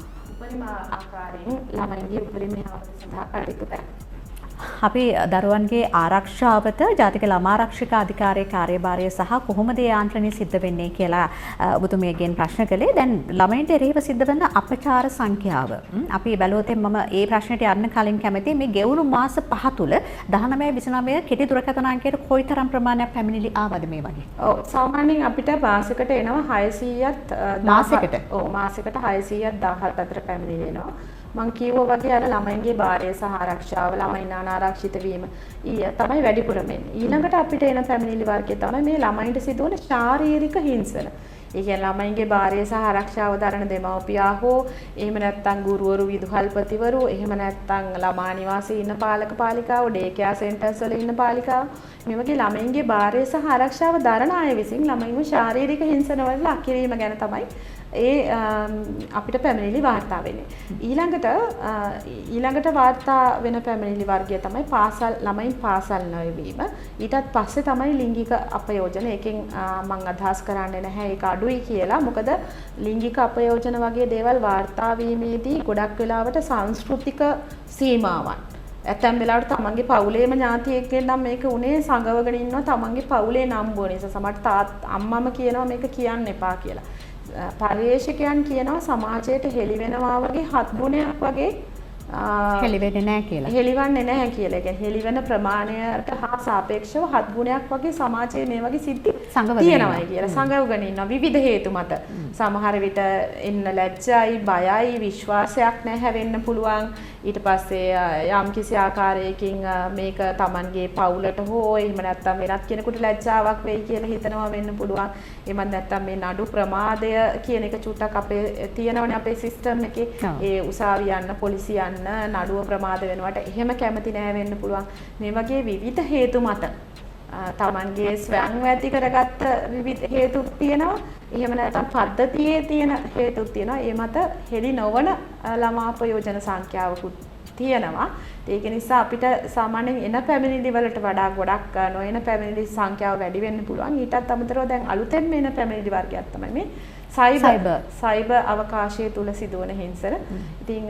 උපරිම ආකාරයෙන් ළමයින්ගේ උපරිම යහපත සඳහා කටයුතු කරනවා. අපි දරුවන්ගේ ආරක්ෂාවට ජාතික ළමාරක්ෂක අධිකාරියේ කාර්යභාරය සහ කොහොමද ඒ යාන්ත්‍රණය සිද්ධ වෙන්නේ කියලා ඔබතුමියගෙන් ප්‍රශ්න කළේ. දැන් ළමයින්ට එරෙහිව සිද්ධ වෙන අපචාර සංඛ්‍යාව අපි බැලුවොත් මම ඒ ප්‍රශ්නෙට යන්න කලින් කැමතියි මේ ගෙවුණු මාස 5 තුල 19 29 කෙටි දුරකථන අංකයට කොයිතරම් ප්‍රමාණයක් පැමිණිලි ආවද මේ වගේ? ඔව්, සාමාන්‍යයෙන් අපිට මාසෙකට එනවා 600ත් මාසෙකට? ඔව්, මාසෙකට 617 අතර පැමිණිලි එනවා. මං කිව්වා වගේ අර ළමයින්ගේ භාරය සහ ආරක්ෂාව, ළමයින් අනාරක්ෂිත වීම තමයි වැඩිපුරම එන්නේ. ඊළඟට අපිට එන පැමිණිලි වර්ගය තමයි මේ ළමයින්ට සිදුවන ශාරීරික හිංසන. ඒ කියන්නේ ළමයින්ගේ භාරය සහ ආරක්ෂාව දරන දෙමව්පියා හෝ එහෙම නැත්නම් ගුරුවරු, විදුහල්පතිවරු, එහෙම නැත්නම් ළමා නිවාසයේ ඉන්න පාලක පාලිකාවෝ, ඩේ කෙයාර් සෙන්ටර්ස් වල ඉන්න පාලිකාවෝ, මේ වගේ ළමයින්ගේ භාරය සහ ආරක්ෂාව දරන අය විසින් ළමයින්ව ශාරීරික හිංසන වලට ලක් කිරීම ගැන තමයි ඒ අපිට පැමිණිලි වාර්තා වෙන්නේ. ඊළඟට වාර්තා වෙන පැමිණිලි වර්ගය තමයි පාසල් ළමයින් පාසල් නොයවීම. ඊටත් පස්සේ තමයි ලිංගික අපයෝජන. ඒකෙන් මං අදහස් කරන්නේ නැහැ ඒක අඩුයි කියලා. මොකද ලිංගික අපයෝජන වගේ දේවල් වාර්තා වීමේදී ගොඩක් වෙලාවට සංස්කෘතික සීමාවන්. ඇතැම් වෙලාවට තමන්ගේ පවුලේම ඥාතියෙක්ගෙන් නම් මේක උනේ සංගවගෙන ඉන්නවා තමන්ගේ පවුලේ නම්බුව නිසා. සමහරට තාත් අම්මම කියනවා මේක කියන්න එපා කියලා. පර්යේෂකයන් කියනවා සමාජයට හෙළි වෙනවා වගේ 7 ගුණයක් වගේ හෙළි වෙන්නේ නැහැ කියලා. හෙළිවන්නේ නැහැ කියලා. ඒ කියන්නේ හෙළිවෙන ප්‍රමාණයට හා සාපේක්ෂව 7 ගුණයක් වගේ සමාජයේ මේ වගේ සිද්ධි තියෙනවායි කියලා සංගවගෙන ඉන්නවා විවිධ හේතු මත. සමහර විට එන්න ලැජ්ජයි, බයයි, විශ්වාසයක් නැහැ වෙන්න පුළුවන්. ඊට පස්සේ යම් කිසි ආකාරයකින් මේක Tamanගේ පවුලට හෝ එහෙම නැත්නම් වෙනත් කෙනෙකුට ලැජ්ජාවක් වෙයි කියලා හිතනවා වෙන්න පුළුවන්. එහෙම නැත්නම් මේ නඩු ප්‍රමාදය කියන එක චුට්ටක් අපේ තියෙනවනේ අපේ සිස්ටම් එකේ. ඒ උසාවි යන්න, පොලිසිය යන්න නඩුව ප්‍රමාද වෙනවට එහෙම කැමති නෑ වෙන්න පුළුවන්. මේ වගේ විවිධ හේතු මත තමන්ගේ ස්වයං ඇති කරගත්ත විවිධ හේතු තියෙනවා. එහෙම නැත්නම් පද්ධතියේ තියෙන හේතු තියෙනවා. ඒ මත හෙළි නොවන ළමා අපයෝජන සංඛ්‍යාවකුත් තියෙනවා. ඒක නිසා අපිට සාමාන්‍යයෙන් එන පැමිණිලි වලට වඩා ගොඩක් නොඑන පැමිණිලි සංඛ්‍යාව වැඩි වෙන්න පුළුවන්. ඊටත් අමතරව දැන් අලුතෙන් එන පැමිණිලි වර්ගයක් තමයි මේ සයිබර් අවකාශය තුල සිදුවන හිංසන. ඉතින්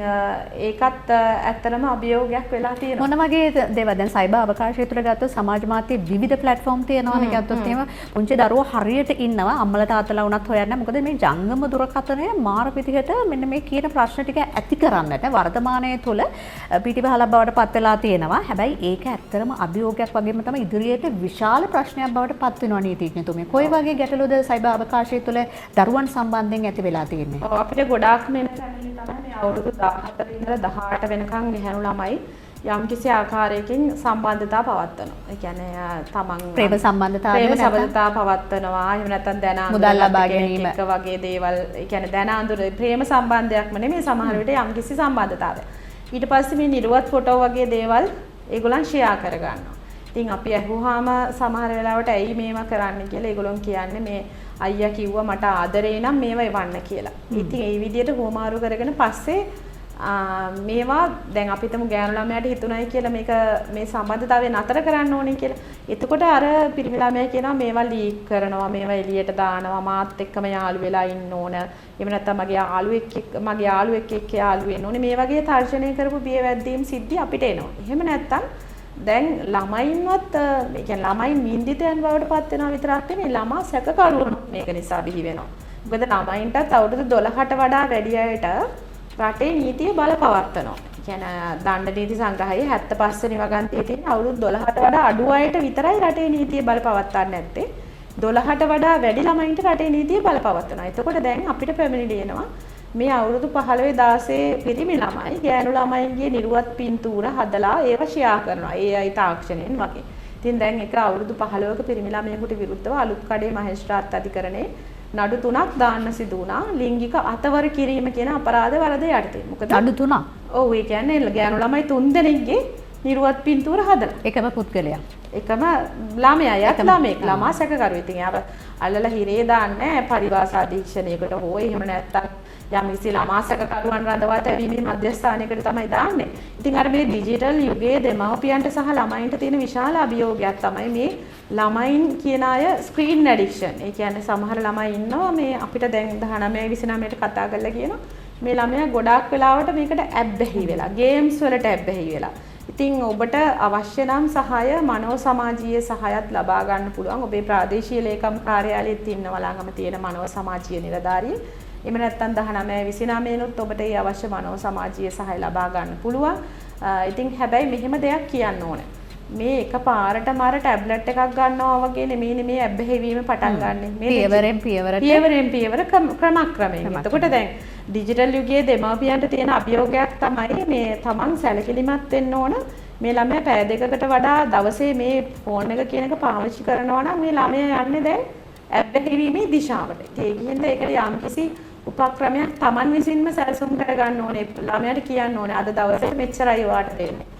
ඒකත් ඇත්තටම අභියෝගයක් වෙලා තියෙනවා. මොන වගේ දේවල් දැන් සයිබර් අවකාශය තුල ගත්තොත් සමාජ මාධ්‍ය විවිධ ප්ලැට්ෆෝම් තියෙනවානේ. ගත්තොත් එහෙම පුංචි දරුවෝ හරියට ඉන්නවා අම්මලා තාත්තලා වුණත් හොයන්නේ. මොකද මේ ජංගම දුරකථනය මාර විදිහට මෙන්න මේ කියන ප්‍රශ්න ටික ඇති කරන්නට වර්තමානයේ තුල පිටිවහලක් බවට පත් වෙලා තියෙනවා. හැබැයි ඒක ඇත්තටම අභියෝගයක් වගේම තමයි ඉදිරියට විශාල ප්‍රශ්නයක් බවට පත් වෙනවා නීතිඥතුමිය. කොයි වගේ ගැටලුද සයිබර් අවකාශය තුල දරුවන් සම්බන්ධයෙන් ඇති වෙලා තියෙන්නේ? ඔව්, අපිට ගොඩාක්ම එන පැමිණිලි තමයි මේ අවුරුදු 14 ඉඳලා 18 වෙනකන් ගැහැණු ළමයි යම්කිසි ආකාරයකින් සම්බන්ධතා පවත්වනවා. ඒ කියන්නේ තමන් ප්‍රේම සම්බන්ධතා පවත්වනවා. එහෙම නැත්නම් දැන මුදල් ලබා ගැනීම එක වගේ දේවල්. ඒ කියන්නේ දැන අඳුර ප්‍රේම සම්බන්ධයක්ම නෙමෙයි, සමහර විට යම්කිසි සම්බන්ධතාවයක්. ඊට පස්සේ මේ නිර්වත් ෆොටෝ වගේ දේවල් ඒගොල්ලන් ෂෙයා කරගන්නවා. ඉතින් අපි ඇහුවාම සමහර වෙලාවට ඇයි මේවා කරන්න කියලා ඒගොල්ලන් කියන්නේ මේ අයියා කිව්වා මට ආදරේ නම් මේවා එවන්න කියලා. ඉතින් ඒ විදිහට හුවමාරු කරගෙන පස්සේ මේවා දැන් අපි හිතමු ගෑනු ළමයාට හිතුණයි කියලා මේක මේ සම්බන්ධතාවය නතර කරන්න ඕනේ කියලා. එතකොට අර පිරිමි ළමයා කියනවා මේවා ලීක් කරනවා, මේවා එළියට දානවා, මාත් එක්කම යාළු වෙලා ඉන්න ඕන. එහෙම නැත්නම් මගේ යාළුවෙක් එක්ක යාළු වෙන්න ඕනේ. මේ වගේ තර්ජනය කරපු බියවැද්දීම් සිද්ධි අපිට එනවා. එහෙම නැත්නම් දැන් ළමයින්වත් ඒ කියන්නේ ළමයින් නින්දිතයන් බවට පත් වෙනවා විතරක් නෙමෙයි, ළමා සැකකරුවෝ මේක නිසා බිහි වෙනවා. මොකද ළමයින්ටත් අවුරුදු 12ට වඩා වැඩි අයට රටේ නීතිය බලපවත්වනවා. ඒ කියන්නේ දණ්ඩ නීති සංග්‍රහයේ 75 වෙනි වගන්තියේ තියෙන අවුරුදු 12ට වඩා අඩු අයට විතරයි රටේ නීතිය බලපවත්වන්නේ නැත්තේ. 12ට වඩා වැඩි ළමයින්ට රටේ නීතිය බලපවත්වනවා. එතකොට දැන් අපිට පැමිණිලි එනවා මේ අවුරුදු 15 16 පිරිමි ළමයි ගෑනු ළමයින්ගේ නිර්වත් පින්තූර හදලා ඒව ෂෙයා කරනවා AI තාක්ෂණයෙන් වගේ. ඉතින් දැන් එක අවුරුදු 15ක පිරිමි ළමයෙකුට විරුද්ධව අලුත් කඩේ මහේස්ත්‍රාත් අධිකරණයේ නඩු 3ක් දාන්න සිදු වුණා ලිංගික අතවර කිරීම කියන අපරාධ වරද යටතේ. මොකද නඩු 3ක්? ඔව්, ඒ කියන්නේ ගෑනු ළමයි 3 දෙනෙක්ගේ නිර්වත් පින්තූර හදලා. එකම පුද්ගලයා. එකම ළමයා, යත් ළමෙක්, ළමා සැකකරු. ඉතින් එයාව අල්ලලා හිරේ දාන්නේ පරිවාස අධීක්ෂණයකට හෝ එහෙම නැත්නම් යම් කිසි ළමා සැකකරුවන් රඳවා තැබීමේ මධ්‍යස්ථානයකට තමයි දාන්නේ. ඉතින් අර මේ ඩිජිටල් යුගයේ දෙමව්පියන්ට සහ ළමයින්ට තියෙන විශාල අභියෝගයක් තමයි මේ ළමයින් කියන අය ස්ක්‍රීන් ඇඩික්ෂන්. ඒ කියන්නේ සමහර ළමයි ඉන්නවා මේ අපිට දැන් 19 29ට කතා කරලා කියනවා මේ ළමයා ගොඩාක් වෙලාවට මේකට ඇබ්බැහි වෙලා, ගේම්ස් වලට ඇබ්බැහි වෙලා. ඉතින් ඔබට අවශ්‍ය නම් සහාය මනෝ සමාජීය සහායත් ලබා ගන්න පුළුවන්. ඔබේ ප්‍රාදේශීය ලේකම් කාර්යාලයේත් ඉන්නවා ළඟම තියෙන මනෝ සමාජීය නිලධාරියෙක්. එහෙම නැත්නම් 19 29 නොත් ඔබට ඒ අවශ්‍ය මනෝ සමාජීය සහාය ලබා ගන්න පුළුවන්. ඉතින් හැබැයි මෙහෙම දෙයක් කියන්න ඕනේ. මේ එක පාරටම අර ටැබ්ලට් එකක් ගන්නවා වගේ නෙමෙයි මේ ඇබ්බැහි වීම පටන් ගන්නෙ. මේ පියවරෙන් පියවරට පියවරෙන් පියවර ක්‍රමක්‍රමයෙන්. එතකොට දැන් ඩිජිටල් යුගයේ දෙමාපියන්ට තියෙන අභියෝගයක් තමයි මේ තමන් සැලකිලිමත් වෙන්න ඕන. මේ ළමයා පැය දෙකකට වඩා දවසේ මේ ෆෝන් එක කියන එක පාවිච්චි කරනවා නම් මේ ළමයා යන්නේ දැන් ඇබ්බැහි වීමේ දිශාවට. ඉතින් ඒකින්ද ඒකට යම්කිසි උපක්‍රමයක් තමන් විසින්ම සැලසුම් කරගන්න ඕනේ. ළමයාට කියන්න ඕනේ අද දවසේ මෙච්චරයි ඔයාට දෙන්නේ.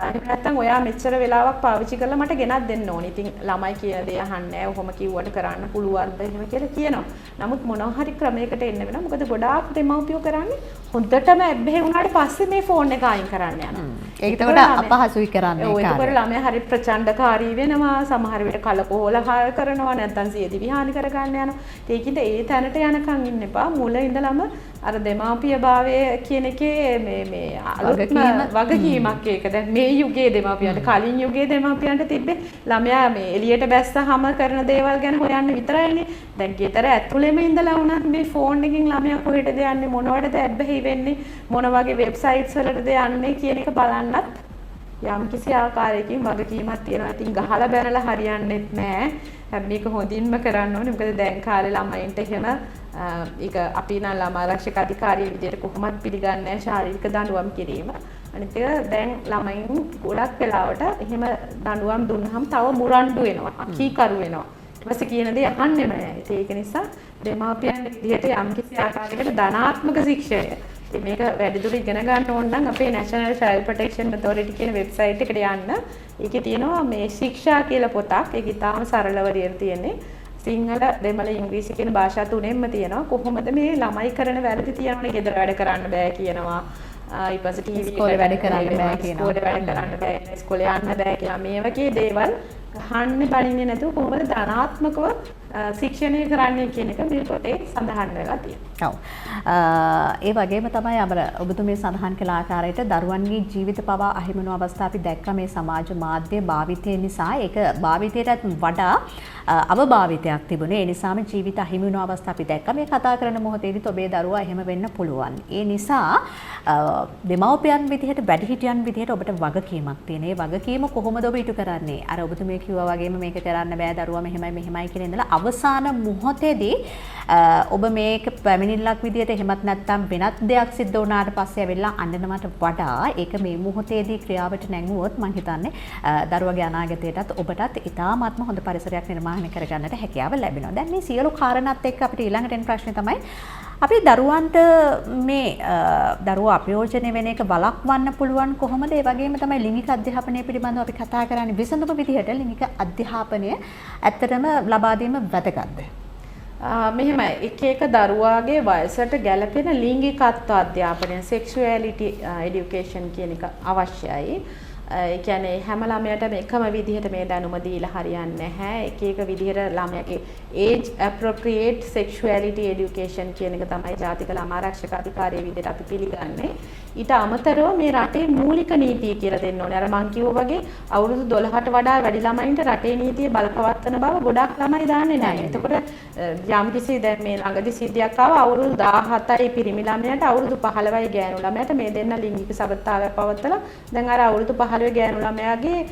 එහෙම නැත්නම් ඔයා මෙච්චර වෙලාවක් පාවිච්චි කරලා මට ගෙනත් දෙන්න ඕනේ. ඉතින් ළමයි කියන දේ අහන්නේ නැහැ. ඔහොම කිව්වට කරන්න පුළුවන්ද එහෙම කියලා කියනවා. නමුත් මොනවා හරි ක්‍රමයකට එන්න වෙනවා. මොකද ගොඩාක් දෙමව්පියෝ කරන්නේ හොඳටම ඇබ්බැහි වුණාට පස්සේ මේ ෆෝන් එක අයින් කරන්න යනවා. ඒක එතකොට අපහසුයි කරන්නේ. ඔව්, එතකොට ළමයා හරි ප්‍රචණ්ඩකාරී වෙනවා. සමහර විට කලකෝල කරනවා. නැත්නම් සියදිවි හානි කරගන්න යනවා. ඒකින්ද ඒ තැනට යනකම් ඉන්න එපා. මුල ඉඳලම අර දෙමාපිය භාවය කියන එකේ මේ මේ අලුත්ම වගකීමක් ඒක. දැන් මේ යුගයේ දෙමාපියන්ට, කලින් යුගයේ දෙමාපියන්ට තිබ්බේ ළමයා මේ එළියට බැස්සහම කරන දේවල් ගැන හොයන්න විතරයිනේ. දැන් ගෙදර ඇතුළෙම ඉඳලා වුණත් මේ ෆෝන් එකෙන් ළමයා කොහෙටද යන්නේ, මොනවටද ඇබ්බැහි වෙන්නේ, මොන වගේ වෙබ්සයිට්ස් වලටද යන්නේ කියන එක බලන්නත් යම්කිසි ආකාරයකින් වගකීමක් තියෙනවා. ඉතින් ගහලා බැනලා හරියන්නේත් නෑ. මේක හොඳින්ම කරන්න ඕනේ. මොකද දැන් කාලේ ළමයින්ට එහෙම ඒක අපි නම් ළමා ආරක්ෂක අධිකාරිය විදියට කොහොමත් පිළිගන්නේ නෑ ශාරීරික දඬුවම් කිරීම. අනිත් එක දැන් ළමයින් ගොඩක් වෙලාවට එහෙම දඬුවම් දුන්නාම තව මුරණ්ඩු වෙනවා, කීකරු වෙනවා. ඊට පස්සේ කියන දේ අහන්නෙම නෑ. ඉතින් ඒක නිසා දෙමාපියන් විදියට යම්කිසි ආකාරයකට ධනාත්මක ශික්ෂණය. ඉතින් මේක වැඩිදුර ඉගෙන ගන්න ඕන නම් අපේ National Child Protection Authority කියන වෙබ්සයිට් එකට යන්න. ඒකේ තියෙනවා මේ ශික්ෂා කියලා පොතක්. ඒක ඉතාම සරලව ලියලා තියෙන්නේ. සිංහල, දෙමළ, ඉංග්‍රීසි කියන භාෂා තුනෙන්ම තියෙනවා. කොහොමද මේ ළමයි කරන වැරදි තියෙනවනේ, ගෙදර වැඩ කරන්න බෑ කියනවා. ඊට පස්සේ ටීවී ඉස්කෝලේ වැඩ කරන්න බෑ කියනවා. ඉස්කෝලේ වැඩ කරන්න බෑ, ඉස්කෝලේ යන්න බෑ කියලා. මේ වගේ දේවල් ගහන්න බනින්නේ නැතුව කොහොමද ධනාත්මකව ශික්ෂණය කරන්නේ කියන එක මේ පොතේ සඳහන් වෙලා තියෙනවා. ඔව්. ඒ වගේම තමයි අර ඔබතුමිය සඳහන් කළ ආකාරයට දරුවන්ගේ ජීවිත පවා අහිමි වුණු අවස්ථා අපි දැක්ක මේ සමාජ මාධ්‍ය භාවිතය නිසා. ඒක භාවිතයටත් වඩා අවභාවිතයක් තිබුණේ. ඒ නිසාම ජීවිත අහිමි වුණු අවස්ථා අපි දැක්ක. මේ කතා කරන මොහොතේදීත් ඔබේ දරුවා එහෙම වෙන්න පුළුවන්. ඒ නිසා දෙමව්පියන් විදිහට, වැඩිහිටියන් විදිහට ඔබට වගකීමක් තියෙන. ඒ වගකීම කොහොමද ඔබ ඉටු කරන්නේ? අර ඔබතුමිය කිව්වා වගේම මේක කරන්න බෑ, දරුවා මෙහෙමයි මෙහෙමයි කියන ඉඳලා අවසාන මොහොතේදී ඔබ මේක පැමිණිල්ලක් විදිහට එහෙමත් නැත්නම් වෙනත් දෙයක් සිද්ධ වුණාට පස්සේ ඇවිල්ලා අඬනවට වඩා ඒක මේ මොහොතේදී ක්‍රියාවට නැංගුවොත් මං හිතන්නේ දරුවගේ අනාගතයටත් ඔබටත් ඉතාමත්ම හොඳ පරිසරයක් නිර්මාණය කරගන්නට හැකියාව ලැබෙනවා. දැන් මේ සියලු කාරණාත් එක්ක අපිට ඊළඟට එන ප්‍රශ්නේ තමයි අපි දරුවන්ට මේ දරුවෝ අපයෝජනය වෙන එක වළක්වන්න පුළුවන් කොහොමද? ඒ වගේම තමයි ලිංගික අධ්‍යාපනය පිළිබඳව අපි කතා කරන්නේ. විසඳුම විදිහට ලිංගික අධ්‍යාපනය ඇත්තටම ලබා දීම වැදගත්ද? මෙහෙමයි, එක එක දරුවාගේ වයසට ගැලපෙන ලිංගිකත්ව අධ්‍යාපනය, සෙක්ෂුවැලිටි එඩියුකේෂන් කියන එක අවශ්‍යයි. ඒ කියන්නේ හැම ළමයාටම එකම විදිහට මේ දැනුම දීලා හරියන්නේ නැහැ. එක එක විදිහට ළමයාගේ age appropriate sexuality education කියන එක තමයි ජාතික ළමා ආරක්ෂක අධිකාරිය විදිහට අපි පිළිගන්නේ. ඊට අමතරව මේ රටේ මූලික නීතිය කියලා දෙන්න ඕනේ. අර මං කිව්වා වගේ අවුරුදු 12ට වඩා වැඩි ළමයින්ට රටේ නීතිය බලපවත්වන බව ගොඩක් ළමයි දන්නේ නැහැ. එතකොට යම්කිසි දැන් මේ ළඟදි සිද්ධියක් ආවා, අවුරුදු 17යි පිරිමි ළමයාට, අවුරුදු 15යි ගෑනු ළමයාට මේ දෙන්න ලිංගික සබඳතාවයක් පවත්වලා දැන් අර අවුරුදු 15 ගෑනු ළමයාගේ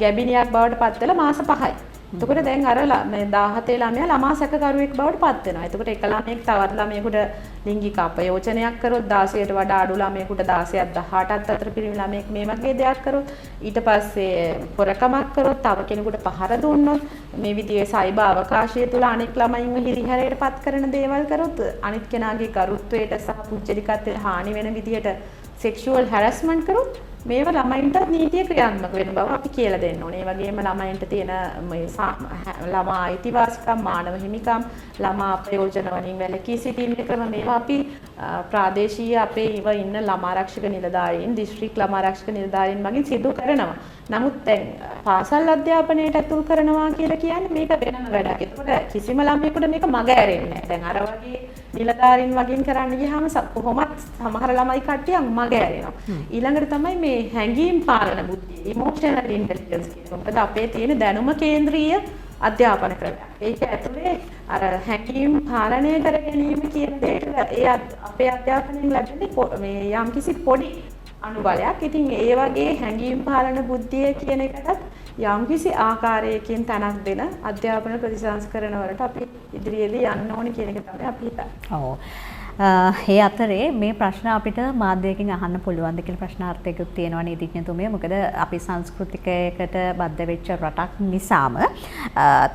ගැබිනියක් බවට පත් වෙලා මාස 5යි. එතකොට දැන් අර මේ 17 ළමයා ළමා සැකකරුවෙක් බවට පත් වෙනවා. එතකොට එක ළමයෙක් තවත් ළමයෙකුට ලිංගික අපයෝජනයක් කරොත්, 16ට වඩා අඩු ළමයෙකුට 16ක් 18ක් අතර පිරිමි ළමයෙක් මේ වගේ දෙයක් කරොත්, ඊට පස්සේ හොරකමක් කරොත්, තව කෙනෙකුට පහර දුන්නොත්, මේ විදිහේ සයිබර් අවකාශය තුල අනෙක් ළමයින්ව හිරිහැරයට පත් කරන දේවල් කරොත්, අනිත් කෙනාගේ ගරුත්වයට සහ පුද්ගලිකත්වයට හානි වෙන විදිහට සෙක්ෂුවල් හැරස්මන්ට් කරොත් මේවා ළමයින්ටත් නීතිය ක්‍රියාත්මක වෙන බව අපි කියලා දෙන්න ඕනේ. ඒ වගේම ළමයින්ට තියෙන මේ ළමා අයිතිවාසිකම්, මානව හිමිකම්, ළමා අපයෝජන වලින් වැළකී සිටීමේ ක්‍රම මේවා අපි ප්‍රාදේශීය අපේ ඉව ඉන්න ළමා ආරක්ෂක නිලධාරීන්, දිස්ත්‍රික් ළමා ආරක්ෂක නිලධාරීන් මගින් සිදු කරනවා. නමුත් දැන් පාසල් අධ්‍යාපනයට ඇතුල් කරනවා කියලා කියන්නේ මේක වෙනම වැඩක්. එතකොට කිසිම ළමයෙකුට මේක මග ඇරෙන්නේ නැහැ. දැන් අර වගේ නිලධාරීන් වගින් කරන්න ගියාම කොහොමත් සමහර ළමයි කට්ටියක් මග ඇරෙනවා. ඊළඟට තමයි මේ හැඟීම් පාලන බුද්ධිය, ඉමෝෂනල් ඉන්ටෙලිජන්ස් කියන එක. මොකද අපේ තියෙන දැනුම කේන්ද්‍රීය අධ්‍යාපන ක්‍රමයක්. ඒක ඇතුලේ අර හැඟීම් පාලනය කර ගැනීම කියන දෙයට ඒ අපේ අධ්‍යාපනයෙන් ලැබෙන්නේ මේ යම්කිසි පොඩි අනුබලයක්. ඉතින් ඒ වගේ හැඟීම් පාලන බුද්ධිය කියන එකටත් යම්කිසි ආකාරයකින් තැනක් දෙන අධ්‍යාපන ප්‍රතිසංස්කරණ වලට අපි ඉදිරියේදී යන්න ඕනේ කියන එක තමයි අපි හිතන්නේ. ඔව්. ඒ අතරේ මේ ප්‍රශ්න අපිට මාධ්‍යයකින් අහන්න පුළුවන්ද කියලා ප්‍රශ්නාර්ථයකුත් තියෙනවා නීතිඥතුමිය. මොකද අපි සංස්කෘතිකයකට බද්ධ වෙච්ච රටක් නිසාම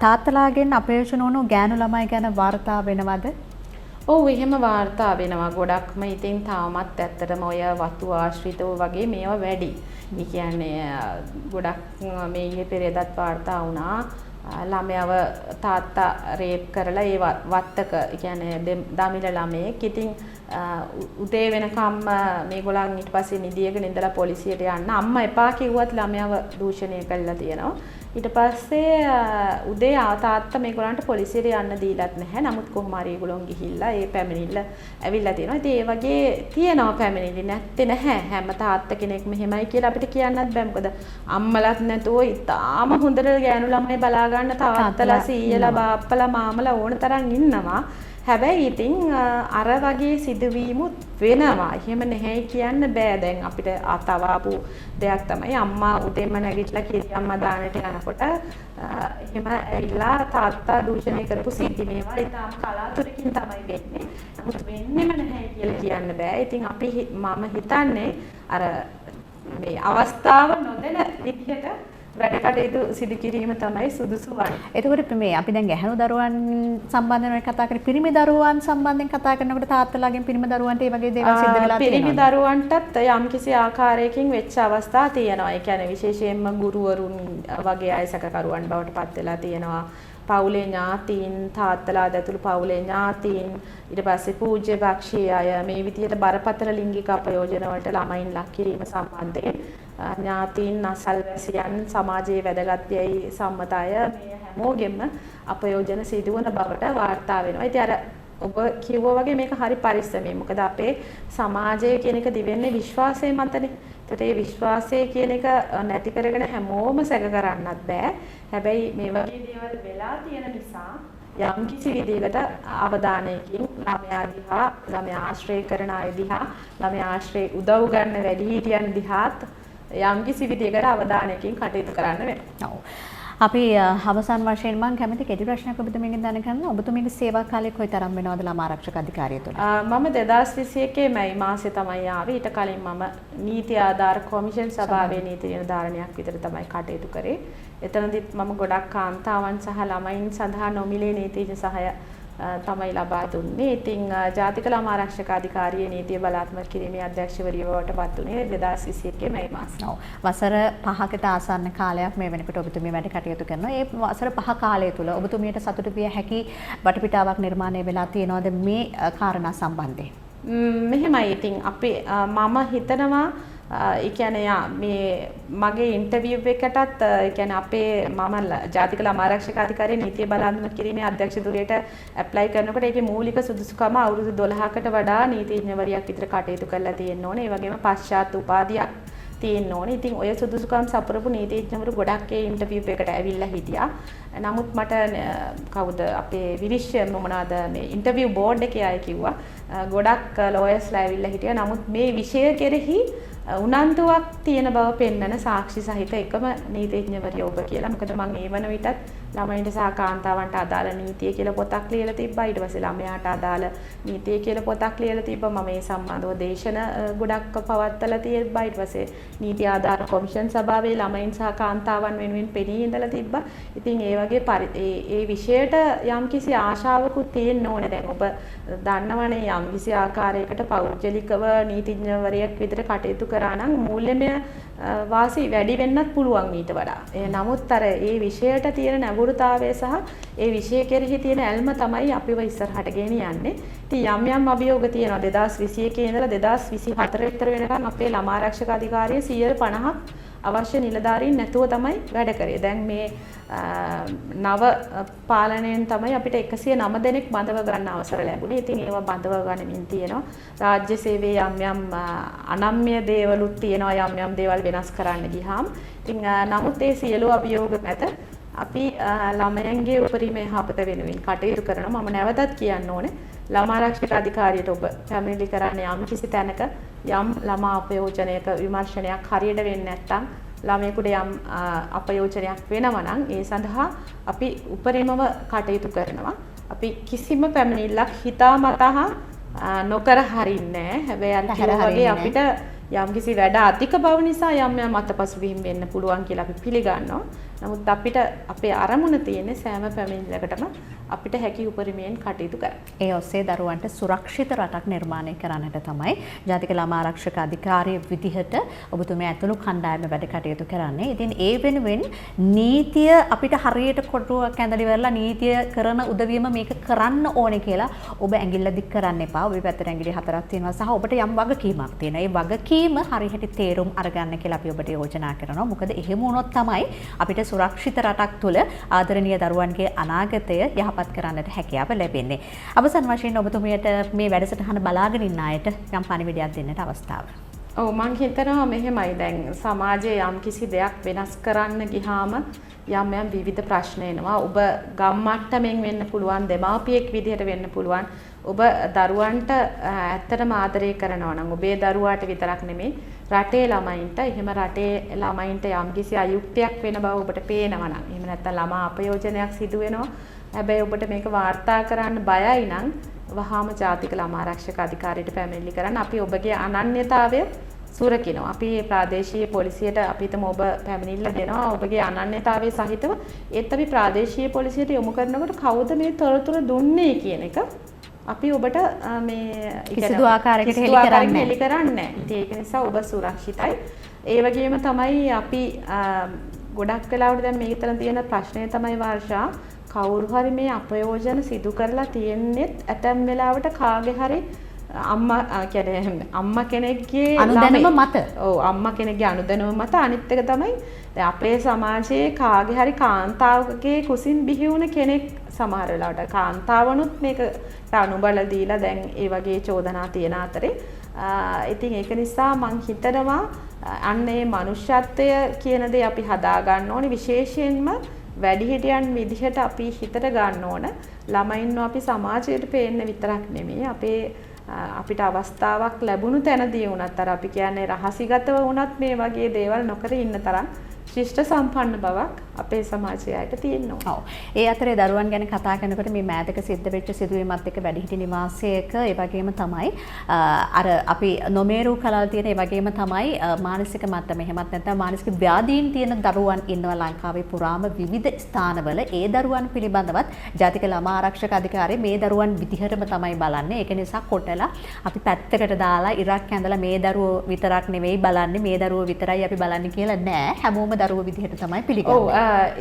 තාත්තලාගෙන් අපයෝජන වුණු ගෑනු ළමයි ගැන වාර්තා වෙනවද? ඔව්, එහෙම වාර්තා වෙනවා ගොඩක්ම. ඉතින් තාමත් ඇත්තටම ඔය වතු ආශ්‍රිතව වගේ මේවා වැඩි. ඒ කියන්නේ ගොඩක් මේ ඊයේ පෙරේදත් වාර්තා වුණා. ළමයව තාත්තා රේප් කරලා ඒ වත්තක, ඒ කියන්නේ දමිළ ළමයෙක්. ඉතින් උදේ වෙනකම්ම මේගොල්ලන් ඊට පස්සේ නිදියගෙන ඉඳලා පොලිසියට යන්න අම්මා එපා කිව්වත් ළමයව දූෂණය කරලා තියෙනවා. ඊට පස්සේ උදේ තාත්තා මේගොල්ලන්ට පොලිසියට යන්න දීලත් නැහැ. නමුත් කොහොම හරි ඒගොල්ලෝ ගිහිල්ලා ඒ පැමිණිල්ල ඇවිල්ලා තියෙනවා. ඉතින් ඒ වගේ තියෙනවා පැමිණිලි, නැත්තේ නැහැ. හැම තාත්තා කෙනෙක්ම එහෙමයි කියලා අපිට කියන්නත් බෑ. මොකද අම්මලත් නැතුව ඉතාම හොඳට ගෑනු ළමයි බලා ගන්න තාත්තලා, සීයලා, බාප්පලා, මාමලා ඕන තරම් ඉන්නවා. හැබැයි ඉතින් අර වගේ සිදුවීමුත් වෙනවා. එහෙම නැහැ කියන්න බෑ. දැන් අපිට තව ආපු දෙයක් තමයි අම්මා උදේම නැගිටලා කිරි අම්මා දාන්නට යනකොට එහෙම ඇවිල්ලා තාත්තා දූෂණය කරපු සිද්ධි. මේවා ඉතාම කලාතුරකින් තමයි වෙන්නේ. නමුත් වෙන්නෙම නැහැ කියලා කියන්න බෑ. ඉතින් අපි මම හිතන්නේ අර මේ අවස්ථාව නොදෙන විදිහට වැඩ කටයුතු සිදු කිරීම තමයි සුදුසු වන්නේ. එතකොට මේ අපි දැන් ගැහැණු දරුවන් සම්බන්ධයෙන් කතා කරේ, පිරිමි දරුවන් සම්බන්ධයෙන් කතා කරනකොට තාත්තලාගෙන් පිරිමි දරුවන්ට ඒ වගේ දේවල් සිද්ධ වෙලා තියෙනවද? පිරිමි දරුවන්ටත් යම්කිසි ආකාරයකින් වෙච්ච අවස්ථා තියෙනවා. ඒ කියන්නේ විශේෂයෙන්ම ගුරුවරුන් වගේ අය සැකකරුවන් බවට පත් වෙලා තියෙනවා. පවුලේ ඥාතීන්, තාත්තලා ඇතුළු පවුලේ ඥාතීන්, ඊට පස්සේ පූජ්‍ය පක්ෂයේ අය මේ විදිහට බරපතල ලිංගික අපයෝජන වලට ළමයින් ලක් කිරීම සම්බන්ධයෙන් ඥාතීන්, අසල්වැසියන්, සමාජයේ වැදගත් යයි සම්මත අය මේ හැමෝගෙම අපයෝජන සිදුවන බවට වාර්තා වෙනවා. ඉතින් අර ඔබ කිව්වා වගේ මේක හරි පරිස්සමෙන්. මොකද අපේ සමාජය කියන එක දිවෙන්නේ විශ්වාසය මතනේ. ඒකට ඒ විශ්වාසය කියන එක නැති කරගෙන හැමෝම සැක කරන්නත් බෑ. හැබැයි මේ වගේ දේවල් වෙලා තියෙන නිසා යම් කිසි විදිහකට අවධානයකින් ළමයා දිහා, ළමයා ආශ්‍රය කරන අය දිහා, ළමයා ආශ්‍රය උදව් ගන්න වැඩිහිටියන් දිහාත් යම් කිසි විදිහකට අවධානයකින් කටයුතු කරන්න වෙනවා. ඔව්. අපි අවසන් වශයෙන් මම කැමති කෙටි ප්‍රශ්නයක් ඔබතුමියගෙන් දැනගන්න. ඔබතුමියගේ සේවා කාලය කොයිතරම් වෙනවද ළමා ආරක්ෂක අධිකාරිය තුළ? මම 2021 මැයි මාසේ තමයි ආවේ. ඊට කලින් මම නීති ආධාර කොමිෂන් සභාවේ නීති නිර්ධාරණයක් විතර තමයි කටයුතු කරේ. එතනදිත් මම ගොඩක් කාන්තාවන් සහ ළමයින් සඳහා නොමිලේ නීතිඥ සහාය තමයි ලබා දුන්නේ. ඉතින් ජාතික ළමා ආරක්ෂක අධිකාරියේ නීතිය බලාත්මක කිරීමේ අධ්‍යක්ෂවරිය බවට පත් වුණේ 2021 මැයි මාසයේ. ඔව්. වසර 5කට ආසන්න කාලයක් මේ වෙනකොට ඔබතුමිය වැඩ කටයුතු කරනවා. ඒ වසර 5 කාලය තුළ ඔබතුමියට සතුටු විය හැකි වටපිටාවක් නිර්මාණය වෙලා තියෙනවද මේ කාරණා සම්බන්ධයෙන්? මෙහෙමයි. ඉතින් අපි මම හිතනවා ඒ කියන්නේ මේ මගේ ඉන්ටර්විව් එකටත් ඒ කියන්නේ අපේ මම ජාතික ළමා ආරක්ෂක අධිකාරියේ නීතිය බලාත්මක කිරීමේ අධ්‍යක්ෂ ධුරයට ඇප්ලයි කරනකොට ඒකේ මූලික සුදුසුකම අවුරුදු 12කට වඩා නීතිඥවරියක් විතර කටයුතු කරලා තියෙන්න ඕනේ. ඒ වගේම පශ්චාත් උපාධියක් තියෙන්න ඕනේ. ඉතින් ඔය සුදුසුකම් සපුරපු නීතිඥවරු ගොඩක් ඒ ඉන්ටර්විව් එකට ඇවිල්ලා හිටියා. නමුත් මට කවුද අපේ විනිශ්චය මොනවාද මේ ඉන්ටර්විව් බෝඩ් එකේ අය කිව්වා ගොඩක් ලෝයර්ස්ලා ඇවිල්ලා හිටියා. නමුත් මේ විෂය කෙරෙහි උනන්දුවක් තියෙන බව පෙන්වන සාක්ෂි සහිත එකම නීතිඥවරිය ඔබ කියලා. මොකද මං ඒ වන විටත් ළමයින්ට සහ කාන්තාවන්ට අදාළ නීතිය කියලා පොතක් ලියලා තිබ්බා. ඊට පස්සේ ළමයාට අදාළ නීතිය කියලා පොතක් ලියලා තිබ්බා. මම ඒ සම්බන්ධව දේශන ගොඩක් පවත්වලා තිබ්බා. ඊට පස්සේ නීති ආධාර කොමිෂන් සභාවේ ළමයින් සහ කාන්තාවන් වෙනුවෙන් පෙනී ඉඳලා තිබ්බා. ඉතින් ඒ වගේ ඒ විෂයට යම්කිසි ආශාවකුත් තියෙන්න ඕනේ. දැන් ඔබ දන්නවනේ යම්කිසි ආකාරයකට පෞද්ගලිකව නීතිඥවරියක් විදිහට කටයුතු කරා නම් මූල්‍යමය වාසි වැඩි වෙන්නත් පුළුවන් ඊට වඩා. ඒ නමුත් අර ඒ විෂයට තියෙන නැඹුරුතාවය සහ ඒ විෂය කෙරෙහි තියෙන ඇල්ම තමයි අපිව ඉස්සරහට ගෙනියන්නේ. ඉතින් යම් යම් අභියෝග තියෙනවා. 2021 ඉඳලා 2024 විතර වෙනකන් අපේ ළමා ආරක්ෂක අධිකාරිය 150ක් අවශ්‍ය නිලධාරීන් නැතුව තමයි වැඩ කරේ. දැන් මේ නව පාලනයෙන් තමයි අපිට 109 දෙනෙක් බඳව ගන්න අවසර ලැබුණේ. ඉතින් ඒවා බඳව ගනිමින් තියෙනවා. රාජ්‍ය සේවයේ යම් යම් අනම්‍ය දේවලුත් තියෙනවා, යම් යම් දේවල් වෙනස් කරන්න ගියාම. ඉතින් නමුත් ඒ සියලු අභියෝග මැද අපි ළමයන්ගේ උපරිම යහපත වෙනුවෙන් කටයුතු කරනවා. මම නැවතත් කියන්න ඕනේ, ළමා ආරක්ෂක අධිකාරියට ඔබ පැමිණිලි කරන්න යම් කිසි තැනක යම් ළමා අපයෝජනයක විමර්ශනයක් හරියට වෙන්නේ නැත්නම්, ළමයෙකුට යම් අපයෝජනයක් වෙනවා නම් ඒ සඳහා අපි උපරිමව කටයුතු කරනවා. අපි කිසිම පැමිණිල්ලක් හිතාමතා නොකර හරින්නේ නැහැ. හැබැයි අර කිව්වා වගේ අපිට යම්කිසි වැඩ අධික බව නිසා යම් යම් අතපසුබිම් වෙන්න පුළුවන් කියලා අපි පිළිගන්නවා. නමුත් අපිට අපේ අරමුණ තියෙන්නේ සෑම පැමිණිල්ලකටම අපිට හැකි උපරිමයෙන් කටයුතු කරන්න. ඒ ඔස්සේ දරුවන්ට සුරක්ෂිත රටක් නිර්මාණය කරන්නට තමයි ජාතික ළමා ආරක්ෂක අධිකාරිය විදිහට ඔබතුමිය ඇතුළු කණ්ඩායම වැඩ කටයුතු කරන්නේ. ඉතින් ඒ වෙනුවෙන් නීතිය අපිට හරියට කොටුවක් ඇඳලි වෙරලා නීතිය කරන උදවියම මේක කරන්න ඕනේ කියලා ඔබ ඇඟිල්ල දික් කරන්න එපා. ඔබේ පැත්තට ඇඟිලි හතරක් තියෙනවා සහ ඔබට යම් වගකීමක් තියෙනවා. ඒ වගකීම හරියට තේරුම් අරගන්න කියලා අපි ඔබට යෝජනා කරනවා. මොකද එහෙම වුණොත් තමයි අපිට සුරක්ෂිත රටක් තුළ ආදරණීය දරුවන්ගේ අනාගතය යහපත් කරන්නට හැකියාව ලැබෙන්නේ. අවසන් වශයෙන් ඔබතුමියට මේ වැඩසටහන බලාගෙන ඉන්න අයට යම් පණිවිඩයක් දෙන්නට අවස්ථාව. ඔව්, මං හිතනවා මෙහෙමයි, දැන් සමාජයේ යම් කිසි දෙයක් වෙනස් කරන්න ගියාම යම් යම් විවිධ ප්‍රශ්න එනවා. ඔබ ගම් මට්ටමින් වෙන්න පුළුවන්, දෙමාපියෙක් විදිහට වෙන්න පුළුවන්. ඔබ දරුවන්ට ඇත්තටම ආදරය කරනවා නම් ඔබේ දරුවාට විතරක් නෙමෙයි රටේ ළමයින්ට, එහෙම රටේ ළමයින්ට යම්කිසි අයුක්තියක් වෙන බව ඔබට පේනවා නම්, එහෙම නැත්නම් ළමා අපයෝජනයක් සිදු වෙනවා, හැබැයි ඔබට මේක වාර්තා කරන්න බයයි නම් වහාම ජාතික ළමා ආරක්ෂක අධිකාරියට පැමිණිලි කරන්න. අපි ඔබගේ අනන්‍යතාවය සුරකිනවා. අපි මේ ප්‍රාදේශීය පොලිසියට, අපි හිතමු ඔබ පැමිණිල්ල දෙනවා ඔබගේ අනන්‍යතාවය සහිතව, ඒත් අපි ප්‍රාදේශීය පොලිසියට යොමු කරනකොට කවුද මේ තොරතුරු දුන්නේ කියන එක අපි ඔබට මේ කිසිදු ආකාරයකට හෙළි කරන්නේ හෙළි කරන්නේ නැහැ. ඉතින් ඒක නිසා ඔබ සුරක්ෂිතයි. ඒ වගේම තමයි අපි ගොඩක් වෙලාවට දැන් මේක තියෙන ප්‍රශ්නය තමයි වර්ෂා, කවුරු හරි මේ අපයෝජන සිදු කරලා තියෙන්නේත් ඇතැම් වෙලාවට කාගේ හරි අම්මා කියන්නේ අම්මා කෙනෙක්ගේ අනුදැනුම මත. ඔව්, අම්මා කෙනෙක්ගේ අනුදැනුම මත. අනිත් එක තමයි දැන් අපේ සමාජයේ කාගේ හරි කාන්තාවකගේ කුසින් බිහි වුණ කෙනෙක් සමහර වෙලාවට කාන්තාවනුත් මේකට අනුබල දීලා දැන් ඒ වගේ චෝදනා තියෙන අතරේ, ඉතින් ඒක නිසා මං හිතනවා අන්න ඒ මනුෂ්‍යත්වය කියන දේ අපි හදා ගන්න ඕනේ. විශේෂයෙන්ම වැඩිහිටියන් විදිහට අපි හිතට ගන්න ඕන ළමයින්ව අපි සමාජයට පේන්න විතරක් නෙමෙයි, අපේ අපිට අවස්ථාවක් ලැබුණු තැනදී වුණත් අර අපි කියන්නේ රහසිගතව වුණත් මේ වගේ දේවල් නොකර ඉන්න තරම් ශිෂ්ට සම්පන්න බවක් අපේ සමාජයේ අයට තියෙනවා. ඔව්. ඒ අතරේ දරුවන් ගැන කතා කරනකොට මේ මෑතක සිද්ධ වෙච්ච සිදුවීමත් එක්ක වැඩිහිටි නිවාසයක ඒ වගේම තමයි අර අපි නොමේරු කලල් තියෙන, ඒ වගේම තමයි මානසික මට්ටම එහෙමත් නැත්නම් මානසික ව්‍යාධීන් තියෙන දරුවන් ඉන්නවා ලංකාවේ පුරාම විවිධ ස්ථානවල. ඒ දරුවන් පිළිබඳවත් ජාතික ළමා ආරක්ෂක අධිකාරිය මේ දරුවන් විදිහටම තමයි බලන්නේ. ඒක නිසා කොටලා අපි පැත්තකට දාලා ඉරක් ඇඳලා මේ දරුවෝ විතරක් නෙවෙයි බලන්නේ, මේ දරුවෝ විතරයි අපි බලන්නේ කියලා නෑ. හැමෝම දරුවෝ විදිහට තමයි පිළිගන්නේ. ඔව්,